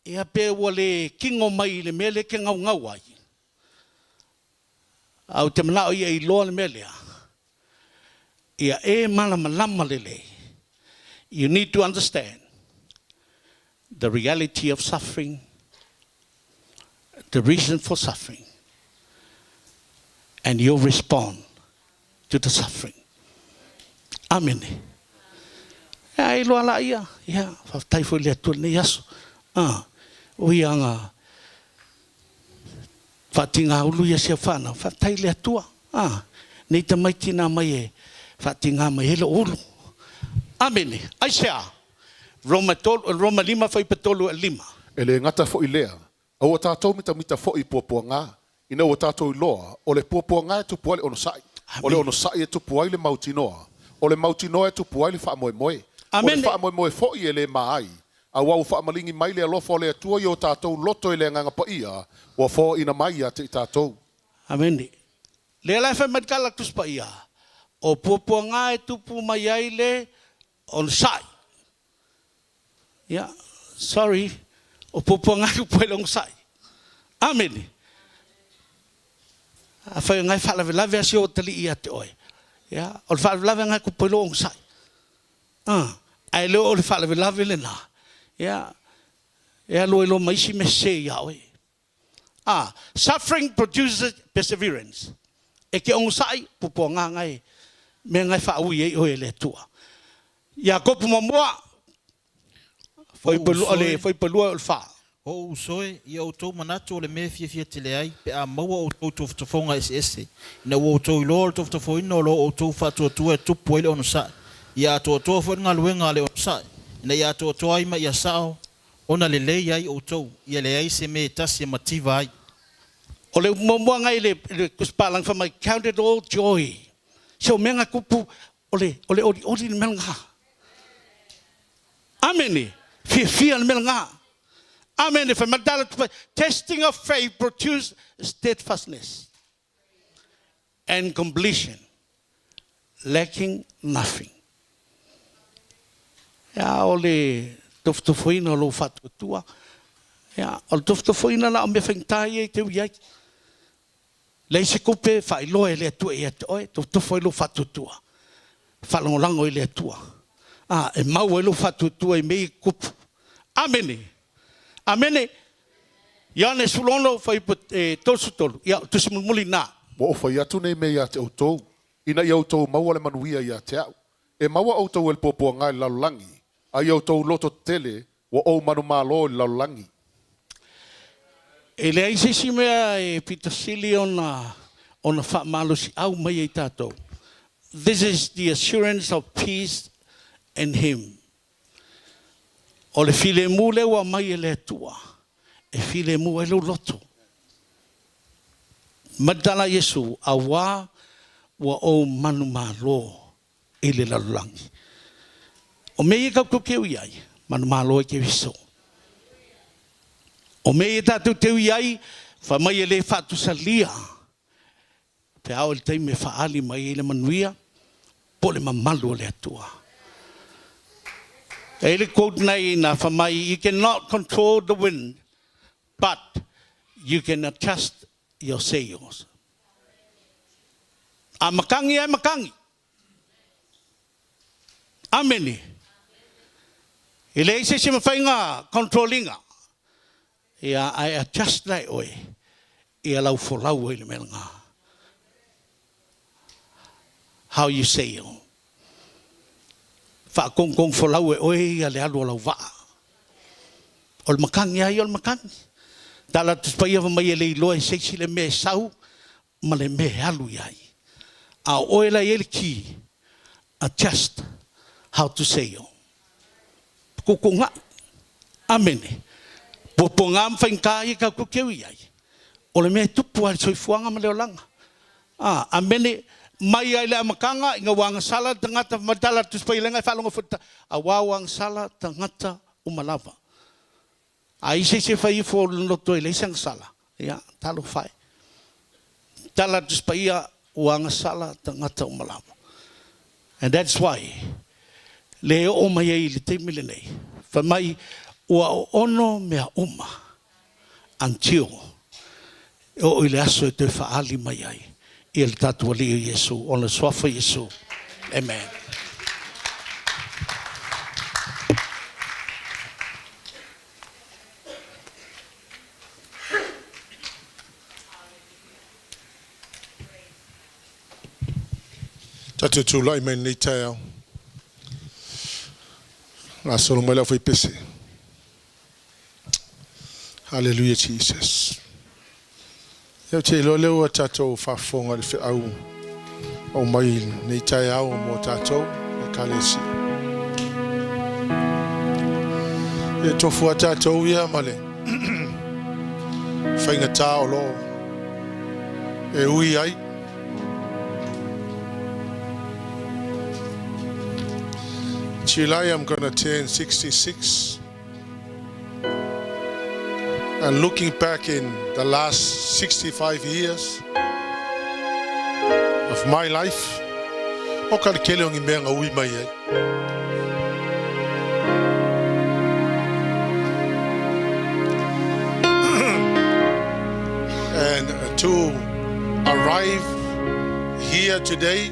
ia pe ua le kino mai i le mea le ke gaugau ai. A ou te manao ia iloa le mea lea. Ia e malamalama lelei. You need to understand the reality of suffering, the reason for suffering, and your respond to the suffering. Amene. Ia e iloa la ia, ia, faafetai foi i le Atua i lenei aso. Ah, o ia aga faatigaulu ia sia whanau. Faafetai i le Atua. Ah, nei tamaiti nā mai e faatigā mai ai lou ulu. Amene. Aisea? Roma 3, Roma 5 fuaiupu 3 e 5. E le gata foi lea, a ua tatou mitamita foi i puapuagā, ina ua tatou iloa, o le puapuagā e tupu ai le onosai, o le onosai e tupu ai le mautinoa, o le mautinoa e tupu ai le faamoemoe, o le faamoemoe foi e le ma ai, auā ua faamaligi mai le alofa o le Atua i o tatou loto i le Agaga Paia, ua foaina mai ia te i tatou. Amene. Lea la e fai mai le tala Tusi Paia, o puapuagā e tupu mai ai le onosai. Ia, sorry, o puapuagā e tupu ai le onosai. Amene. Afai o ngai faalavelave a si o atalii ia te oe. Ia, o le faalavelave ngai tupu ai lou onosai. Ae le o le faalavelave lena, ia, e alu ai loa ma isi mea sese ia oe. A, suffering produces perseverance. E ke onosai, puapuagā ngai, mea ngai faaui ai oe e le Atua. Iakopo muamua, fuaiupu le fuaiupu 2 o le 4. O ou uso e, ia outou manatu o le mea e fiafia tele ai, pe a maua outou i tofotofoga eseese, ina ua outou iloa o le tofotofoina o lo outou faatuatua e tupu ai le onosai, ia atoatoa foi le galuega a le onosai, ina ia atoatoa ai ma ia sao ona lelei ai outou, ia leai se mea e tasi e mativa ai. O le upu muamua ngai le le tusi palangi fai mai, count it all joy. Se o mea ngai kupu o le o le olioli le mea lena. Amene. Fiafia le mea lena. Amene. Fai mai le tala tupai, testing of faith produce steadfastness and completion. Lacking nothing. Ia, o le tofotofoina o lou faatuatua, ia, o le tofotofoina la o mea faigata ia e te ui ai. Leai se tupe, faailoa e le Atua ia te oe, tofotofo ai lou faatuatua, faalagolago i le Atua, a, e mau ai lou faatuatua i mea ia e tutupu. Amene! Amene! Ioane 16, fuaiupu 33, ia, o le tusi mulimuli lena. Ua ou fai atu nei mea ia te outou, ina ia outou maua le manuia ia te a'u. E maua outou e le puapuaga i le lalolagi, a ia outou loto tetele, ua ou manumalo i le lalolagi. E leai se isi mea e pito sili ona ona faamalosiau mai ai tatou. This is the assurance of peace in Him. O le filemu lea ua aumai e le Atua e filemu ai lou loto. Mai le tala a Iesu, Auā ua ou manumalo i le lalolagi. O mea ia tatou te ui ai, manumalo ai Keriso. O mea ia tatou te ui ai, fai mai e le faatusalia pe a oo i le taimi e faaali mai ai le manuia po o le mamalu o le Atua. E i ai le quote nei na fai mai, You cannot control the wind, but you can adjust your sails. A makangi e makangi. Amene. E leai se isi mafaiga control ina. Ia, ae adjust la e oe ia lau folau ai le mea lena. How you sail. Faatogitogi folau e oe ia le alu o lau vaa. O le makangi a ia o le makangi. Tala atu paia fai mai e le iloa e se isi le mea e sau ma le mea e alu i ai. A o oe la e i ai le key, adjust how to sail. Tuutuuna'i. Amene. Puapuaga ma faigata ia tatou te ui ai, o le mea e tupu lava i le soifuaga ma le olaga. A, amene. Mai lava i le amataga ina ua agasala le tagata, fai mai le tala a le Tusi Paia leaga e faalogo foi le auā ua agasala tagata uma lava. A i se isi e fai ifo o lona loto e leai se agasala, ia, talofa e. Tala a le Tusi Paia, ua agasala tagata uma lava. And that's why, le oo mai ai i le taimi lenei, fai mai, ua oono mea uma until e oo i le aso e toe faaali mai ai ia le tatou Alii o Iesu, ona Suafa Iesu. Amen. Tatou tulai mai lenei taeao. Gasolo mai le aufaipese. Hallelujah Jesus. Ia ou te iloa lea ua tatou faafofoga i le feau aumai i lenei taeao mo tatou Ekalesia. Ia tofu lava tatou ia ma le faigata o lo o e ui ai. July I'm gonna turn 66. And looking back in the last 65 years of my life, o ka le tele o ni mea na ui mai ai. And to arrive here today,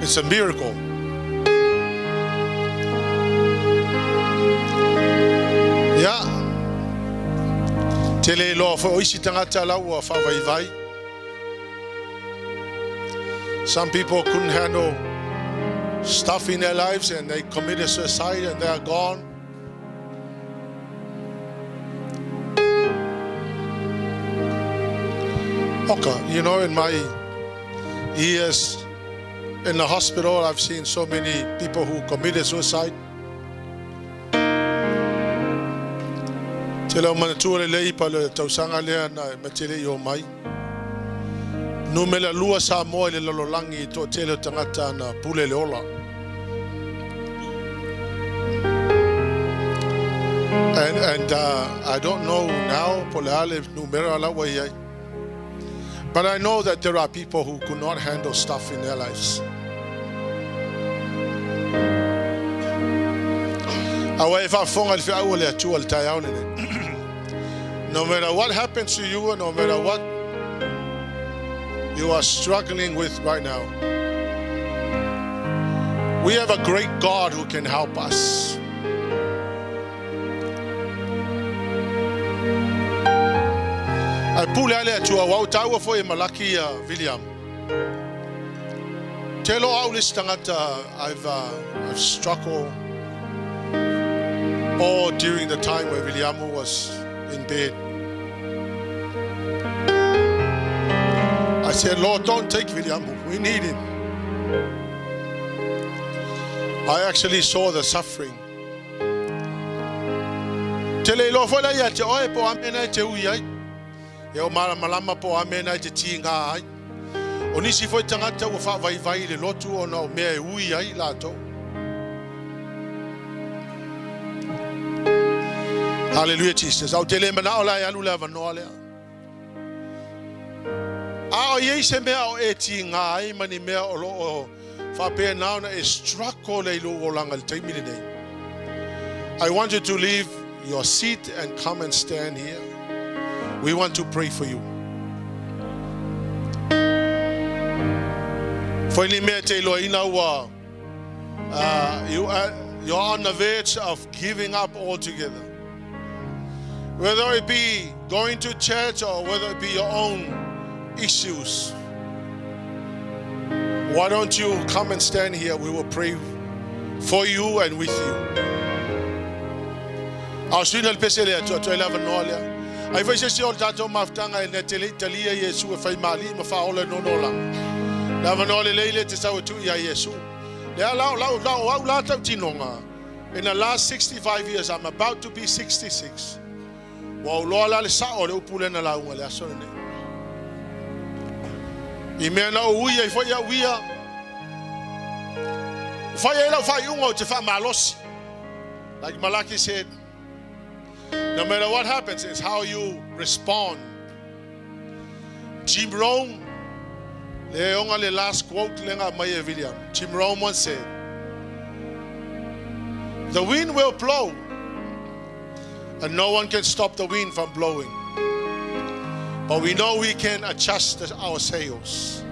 it's a miracle. Ia, tele iloa foi o isi tagata la ua faavaivai. Some people couldn't handle stuff in their lives and they committed suicide and they are gone. Oka, you know, in my years in the hospital, I've seen so many people who committed suicide. Te leo manatua lelei pa le tausaga lea na ma te le i o mai. Numera lua Samoa i le lalolagi i toatele o tagata na pule le ola. And, and uh, I don't know now po le a le numera la ua i ai. But I know that there are people who could not handle stuff in their lives. Aua e faafofoga i le feau a le Atua i le taeao lenei. No matter what happens to you, no matter what you are struggling with right now, we have a great God who can help us. Ae pule lava le Atua, aua ua taua foi e Malaki ia Viliamu. Te loa au le isi tagata I've, I've struggled all during the time where Viliamu was in bed. I said, Lord, don't take Viliamu. We need him. I actually saw the suffering. Te le iloa foi la ia te oe po o a mea na e te ui ai. E o malamalama po o a mea na e te tīgā ai. O nisi foi tagata ua faavaivai i le lotu ona o mea e ui ai latou. Hallelujah Jesus. Au te le manao la e alu le avanoa lea. A o i ai se mea o e tīgā ai ma ni mea o lo o faapena ona e struggle ai lou olaga i le taimi lenei. I want you to leave your seat and come and stand here. We want to pray for you. Foi ni mea te iloaina ua you're on the verge of giving up altogether. Whether it be going to church or whether it be your own issues. Why don't you come and stand here? We will pray for you and with you. A o suina le pese le Atua, toe le avanoa lea. Ai foi se isi o le tatou mafutaga e na te le i talia Iesu e fai ma alii ma faaola i lona olaga. Le avanoa lelei lea te sau e tuu ia Iesu. Lea la o lau, la o au la tautinoga, in the last 65 years, I'm about to be 66. Ua ou loa la le sao o le upu lea na lauga i le aso lenei. I mea na ou ui ai foi au ia, ua fai ai lau faaiuga ou te faamalosi. Like Malaki said, no matter what happens, it's how you respond. Jim Rohn, le onga le last quote le nga mai e William. Jim Rohn once said, the wind will blow and no one can stop the wind from blowing. But we know we can adjust our sails.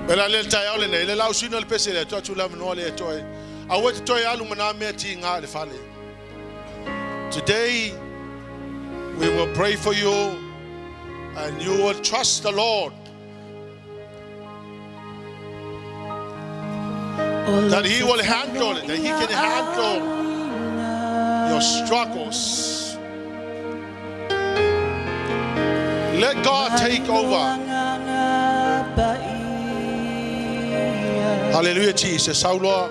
Pela le taeao lenei, le lau suina le pese le atu atu la manoa le atoa e. Aua te toe alu ma nā mea ti ngā le fale. Today, we will pray for you and you will trust the Lord that He will handle it, that He can handle your struggles. Let God take over. Hallelujah, Jesus. Sauloa.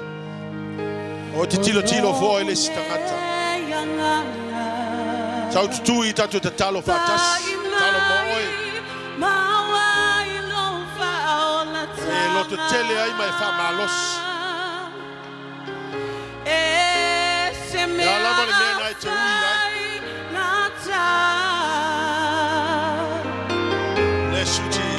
O te tilo tilo fua i le isi tagata. Sau tutu i tatou tatalo faatasi. Tatalo mo oe. E loto tele ai ma e faamalosi. E a lava le mea na e te ui ai. Bless you, Jesus.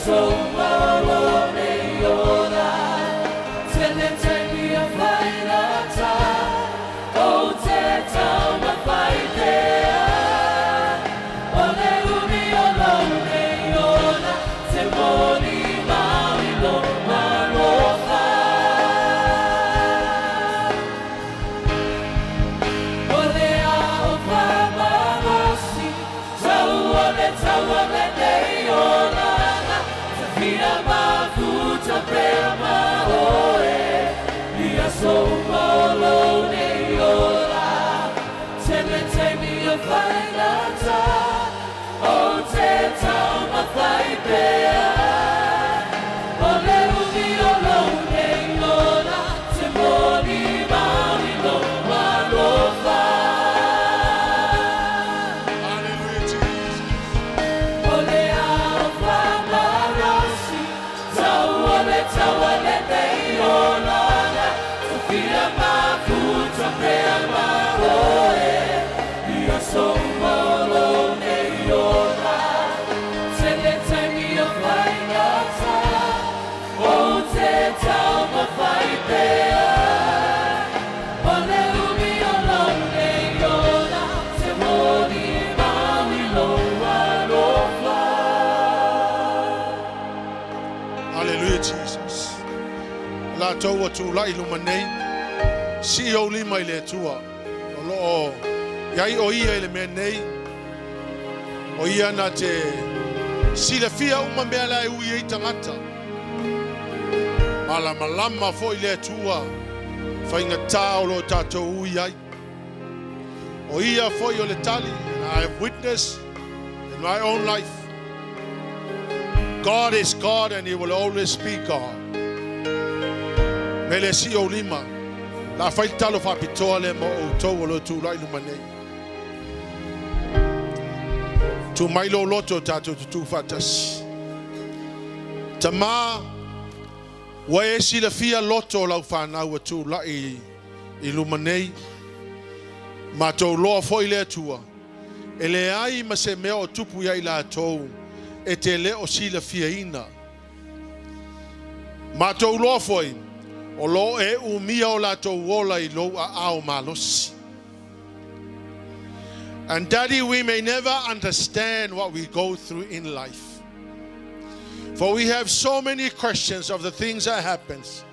aso uma o lou nei ola. Tele taimi o faigata, ou te taumafai pea. O le umi o lou nei ola, te molimau i lou alofa. O le ao faamalosi, tau o le taua lenei olaga, tafia mafuta pea ma oe, i aso uma o lou nei ola. Tele taimi o faigata, ou te taumafai pea. O le umi o lou nei ola, te molimau i lou alofa. Hallelujah, Jesus. O le ao faamalosi, tau o le taua lenei olaga, tafia mafuta pea ma oe, i aso uma o lou nei ola. Tele taimi o faigata, ou te taumafai pea. O le umi o lou nei ola, te molimau i lou alofa. Hallelujah, Jesus. Latou ua tulai i luma nei. Sii ou lima i le Atua. O loo iai o ia i le mea nei. O ia na te silafia uma mea la e ui ai tagata. Malamalama foi le Atua. Faigata o lo tatou ui ai. O ia foi o le tali. And I have witnessed in my own life. God is God and He will always be God. Me le sii ou lima. La fai talo faapitoa le mo outou o lo tulai luma nei. Tu mai lo loto tatou tutu faatasi. Tamā, ua e silafia loto o lau fanau ua tulai i luma nei. Matou loa foi le Atua. E leai ma se mea o tupu ia i latou e te le o silafiaina. Matou loa foi, o lo e umia o latou ola i lou aao malosi. And Daddy, we may never understand what we go through in life. For we have so many questions of the things that happens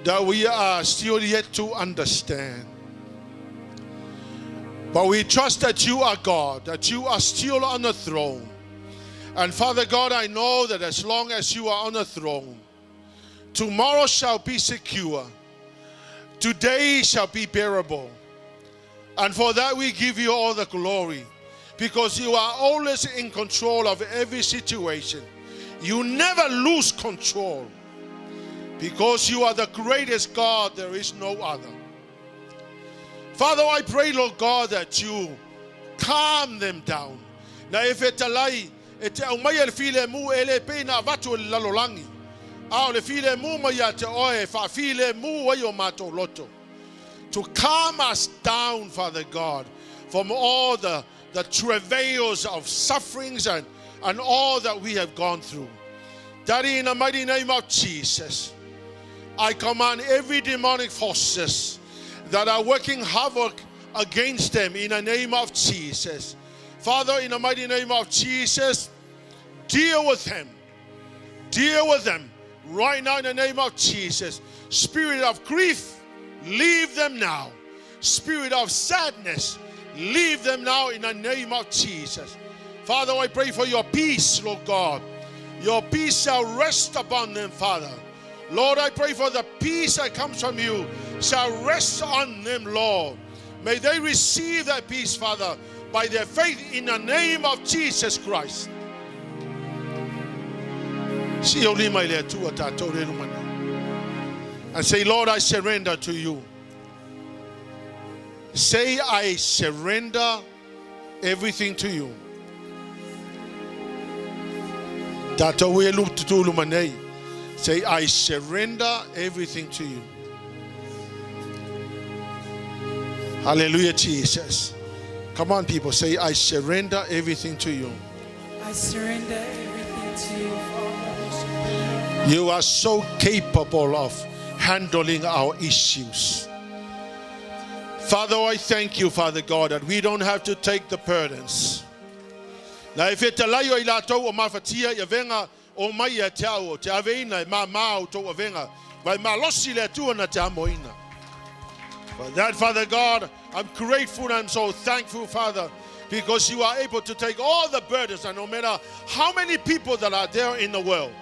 that we are still yet to understand. But we trust that you are God, that you are still on the throne. And Father God, I know that as long as you are on the throne, tomorrow shall be secure. Today shall be bearable. And for that we give you all the glory, because you are always in control of every situation. You never lose control, because you are the greatest God, there is no other. Father, I pray, Lord God, that you calm them down. Na e fetalai, e te aumaia le filemu e le pe na avatu e le lalolagi. A o le filemu mai ia te oe, e faafilemu ai o matou loto. To calm us down, Father God, from all the travails of sufferings and all that we have gone through. Daddy, in the mighty name of Jesus, I command every demonic forces that are working havoc against them in the name of Jesus. Father, in the mighty name of Jesus, deal with them. Deal with them right now in the name of Jesus. Spirit of grief, leave them now. Spirit of sadness, leave them now in the name of Jesus. Father, I pray for your peace, Lord God. Your peace shall rest upon them, Father. Lord, I pray for the peace that comes from you shall rest on them, Lord. May they receive that peace, Father, by their faith in the name of Jesus Christ. Sii ou lima i le Atua tatou le luma nei. And say, Lord, I surrender to you. Say, I surrender everything to you. Tatou e tutu luma nei. Say, I surrender everything to you. Hallelujah, Jesus. Come on, people. Say, I surrender everything to you. I surrender everything. You are so capable of handling our issues. Father, I thank you, Father God, that we don't have to take the burdens. Na e fetalai o i latou o mafatia i avega o mai ia te au o te aveina e māmā o tou avega, vai malosi le Atua na te amoina. For that, Father God, I'm grateful and I'm so thankful, Father, because you are able to take all the burdens, and no matter how many people that are there in the world,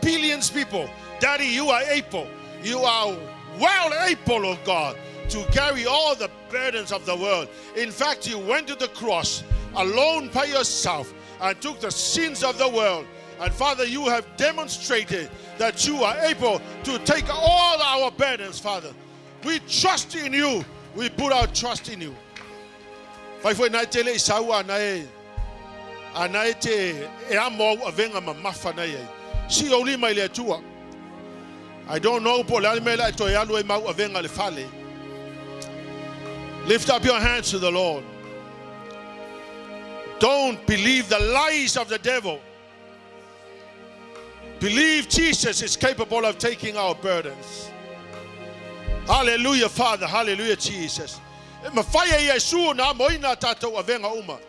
billions people, Daddy, you are able. You are well able, oh God, to carry all the burdens of the world. In fact, you went to the cross alone by yourself and took the sins of the world. And Father, you have demonstrated that you are able to take all our burdens, Father. We trust in you. We put our trust in you. Fai foi nai tele i saua ana e ana e te e amo au avenga mamafa nei ai. Si o lima i le Atua. I don't know po le ale mea e toe alu e mau avenga le fale. Lift up your hands to the Lord. Don't believe the lies of the devil. Believe Jesus is capable of taking our burdens. Hallelujah, Father. Hallelujah, Jesus. E mawhai e Iesu na moina tātou avenga uma.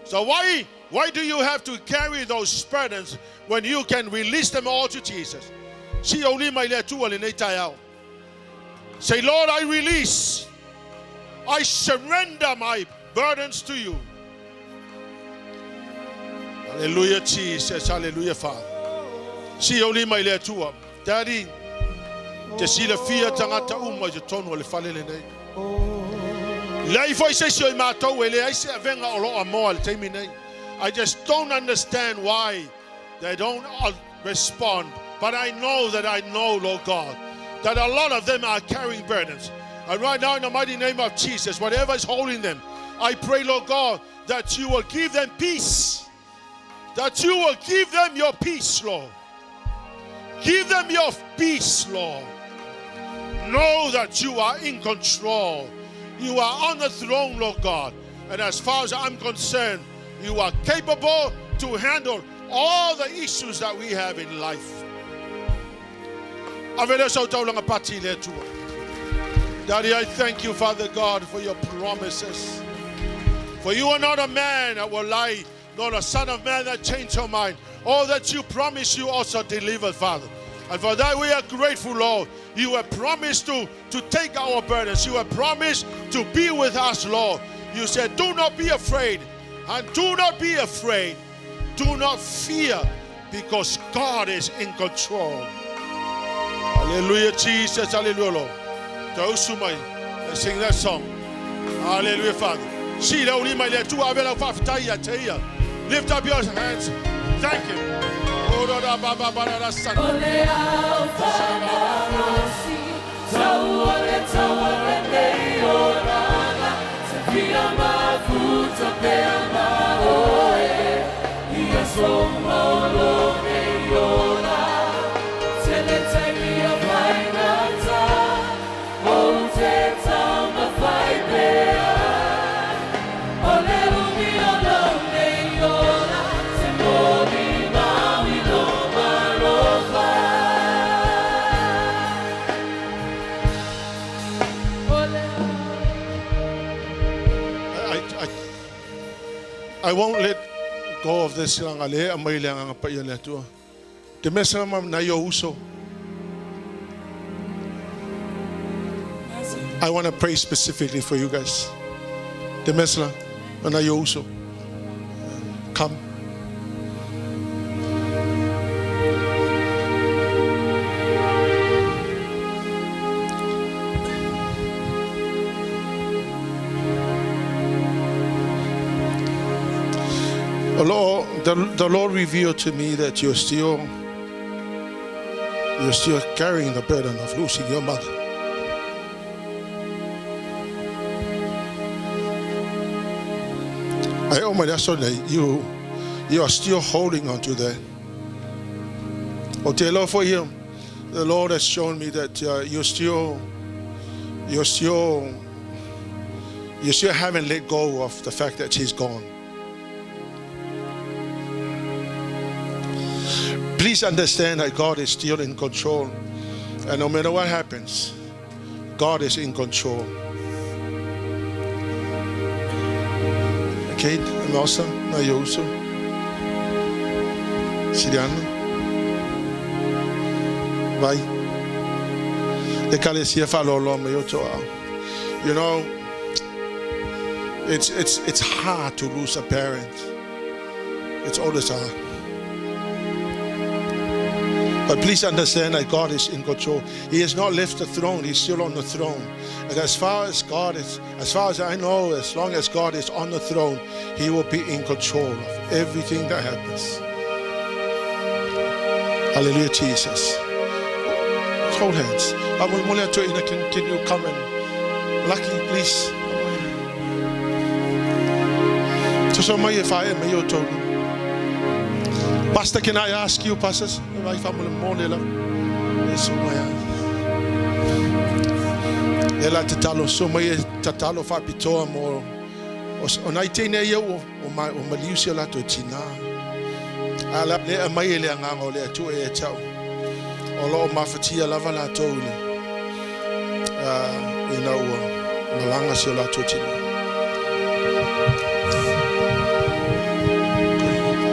So why do you have to carry those burdens when you can release them all to Jesus? Si o lima i le Atua le nei taeao. Say, Lord, I release. I surrender my burdens to you. Hallelujah, Jesus. Hallelujah, Father. Si o lima i le Atua. Daddy, te sila fia tangata uma i te tonu o le fale le nei. Lei foi se si o i mātou e le ai se avenga o loa moa le taimi nei. I just don't understand why they don't respond. But I know that I know, Lord God, that a lot of them are carrying burdens. And right now, in the mighty name of Jesus, whatever is holding them, I pray, Lord God, that you will give them peace. That you will give them your peace, Lord. Give them your peace, Lord. Know that you are in control. You are on the throne, Lord God. And as far as I'm concerned, you are capable to handle all the issues that we have in life. Ave le sau taulanga pati le Atua. Daddy, I thank you, Father God, for your promises. For you are not a man that will lie, nor a son of man that change your mind. All that you promise, you also deliver, Father. And for that we are grateful, Lord. You have promised to take our burdens. You have promised to be with us, Lord. You said, do not be afraid. And do not be afraid. Do not fear, because God is in control. Hallelujah, Jesus. Hallelujah, Lord. Tausu mai. Let's sing that song. Hallelujah, Father. Si le uli mai le Atua ave lau faafetai ia te ia. Lift up your hands. Thank him. Oh, da, ba, ba, ba, da, da, son. O le au whanausi, tau o le tau o le nei oranga, te fia mafuta pea ma oe, ia so maolo nei ora, te le taimi o whaingata, o te tama whai pea. O le umi o lau nei ora, te moni maui lo malofa. O le I won't let go of this langa le a mai le anga pa ia le Atua. Te mesa ma na yo uso. I want to pray specifically for you guys. Te mesla na yo uso. Come. Oh, Lord, the Lord revealed to me that you're still carrying the burden of losing your mother. I oh my you are still holding on to that. Oh, dear Lord, for you, the Lord has shown me that you still haven't let go of the fact that she's gone. please understand that God is still in control. And no matter what happens, God is in control. Kate, Melsa, Nayoso, Siriana, Vai. Ekalesia whaalolo mai o toa. You know, it's hard to lose a parent. It's always hard. But please understand that God is in control. He has not left the throne. He's still on the throne. And as far as God is, as far as I know, as long as God is on the throne, He will be in control of everything that happens. Hallelujah, Jesus. Hold hands. Can you come and Lucky, please? So mai e whae mai o tolu. Pastor, can I ask you, pastors? Mai whamule mole la. E so mai a. E la te talo, so mai e tatalo whapitoa mo. O nai tēnei ia o, o, ma, o maliu si o lato tina. A la le a mai e le anganga o le atu e e tau. O lo o mafatia lava latou le. Ina ua malanga si o latou tina.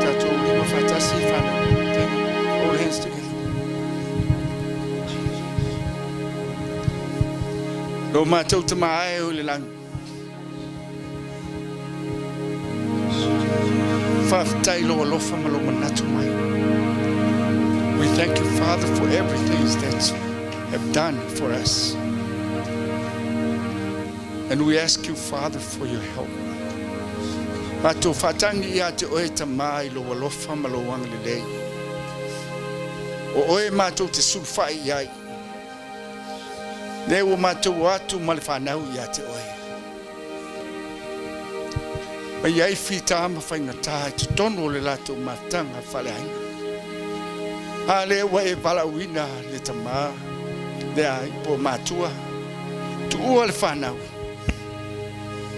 Tatou lima faatasi whanau. Hold hands together. Lo mātou te maae o le langi. Whaafitai lo alofa ma lo manatu mai. We thank you, Father, for everything that you have done for us. And we ask you, Father, for your help. Matou whaatangi ia te oe ta mai lo alofa ma lo wanga lelei. O oe mātou te sulufai i ai. Le ua mātou atu ma le whanau ia te oe. Mai ai whita ama whaingata e te tono o le lātou mafutanga whaleainga. A le ua e valauina le tama, le ai po mātua. Tuua le whanau.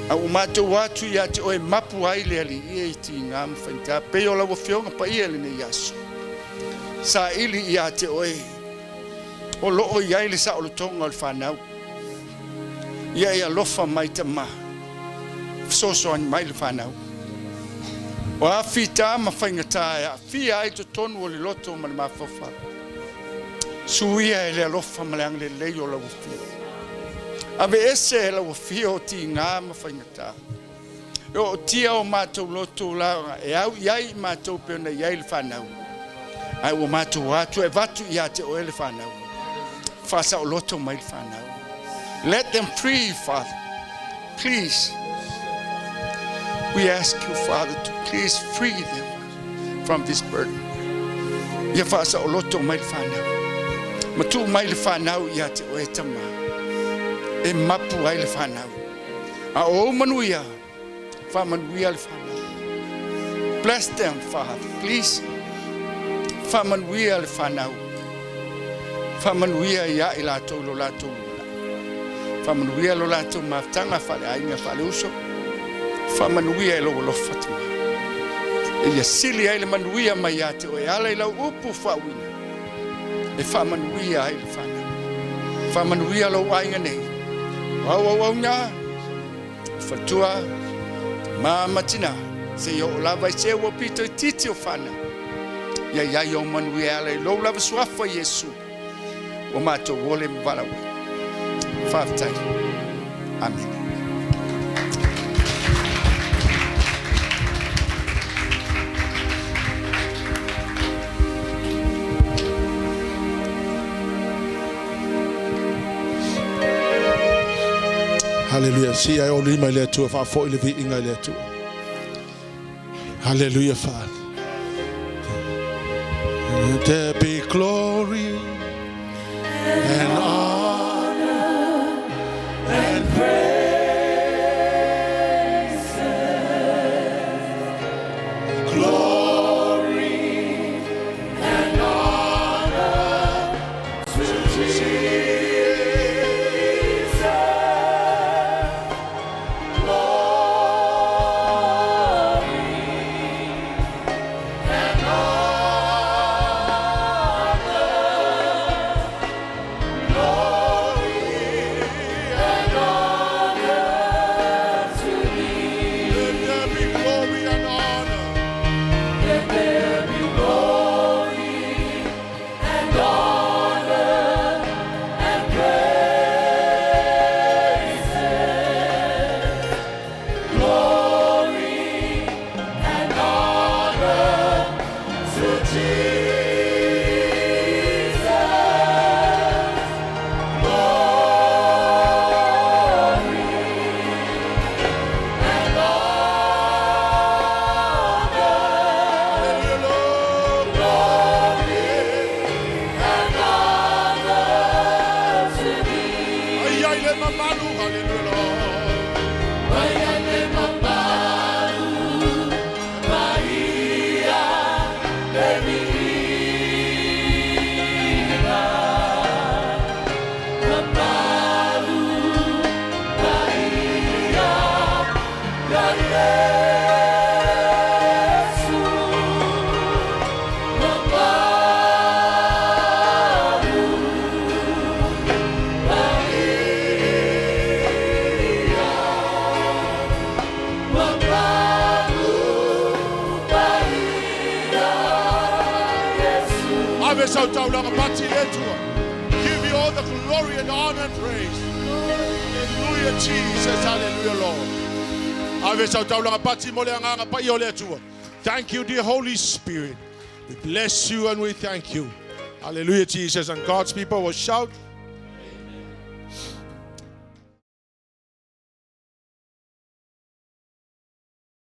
A ua mātou atu ia te oe mapu ai le ali ia i ti ngā mwhainta. Pe o lau whionga pa ia le nei aso. Sa ili ia te oe. O loo i ai le sa o le tonga o le whanau. Ia e alofa mai te ma. Soso ani mai le whanau. O a whita ma whaingata e a whia ai te tonu o le loto ma le mafofa. Suia e le alofa ma le angle lei o lau whio. Ave ese e lau whio o ti ngā ma whaingata. E o tia o mātou loto la e au i ai mātou pe ona i ai le whanau. Ai ua mātou atu e vatu i a te oe le whanau. Whasa o loto mai le whanau. Let them free, Father. Please. We ask you, Father, to please free them from this burden. Ia whasa o loto mai le whanau. Matu mai le whanau ia te oe tama. E mapu ai le whanau. A o manuia, whamanuia le whanau. Bless them, Father, please. Whamanuia le whanau. Whamanuia ia i lātou lo lātou mana. Whamanuia lo lātou mafutanga whale ainga whale uso. Whamanuia e lo alofa tama. E ia sili ai le manuia mai a te oe ala i lau upu whaawina. E whamanuia ai le whanau. Whamanuia lo ainga nei. Au au au ngā. Whatua. Ma matina. Se i o lava i se ua pito i titi o whanau. Ia ia i o manuia ala i lou lava suafa Yesu. O mātou ole mwalawe. Whaafitai. Amen. Hallelujah. Si ai o lima i le Atua, whaafoi le viinga i le Atua. Hallelujah, Father. Let there be glory and honor and praise. Glory and honor to Jesus. Glory and honor Ave sau taulaga pati le Atua. Give you all the glory and honor and praise. Hallelujah, Jesus. Hallelujah, Lord. Ave sau taulaga pati mo le agaga paia o le Atua. Thank you, dear Holy Spirit. We bless you and we thank you. Hallelujah, Jesus. And God's people will shout.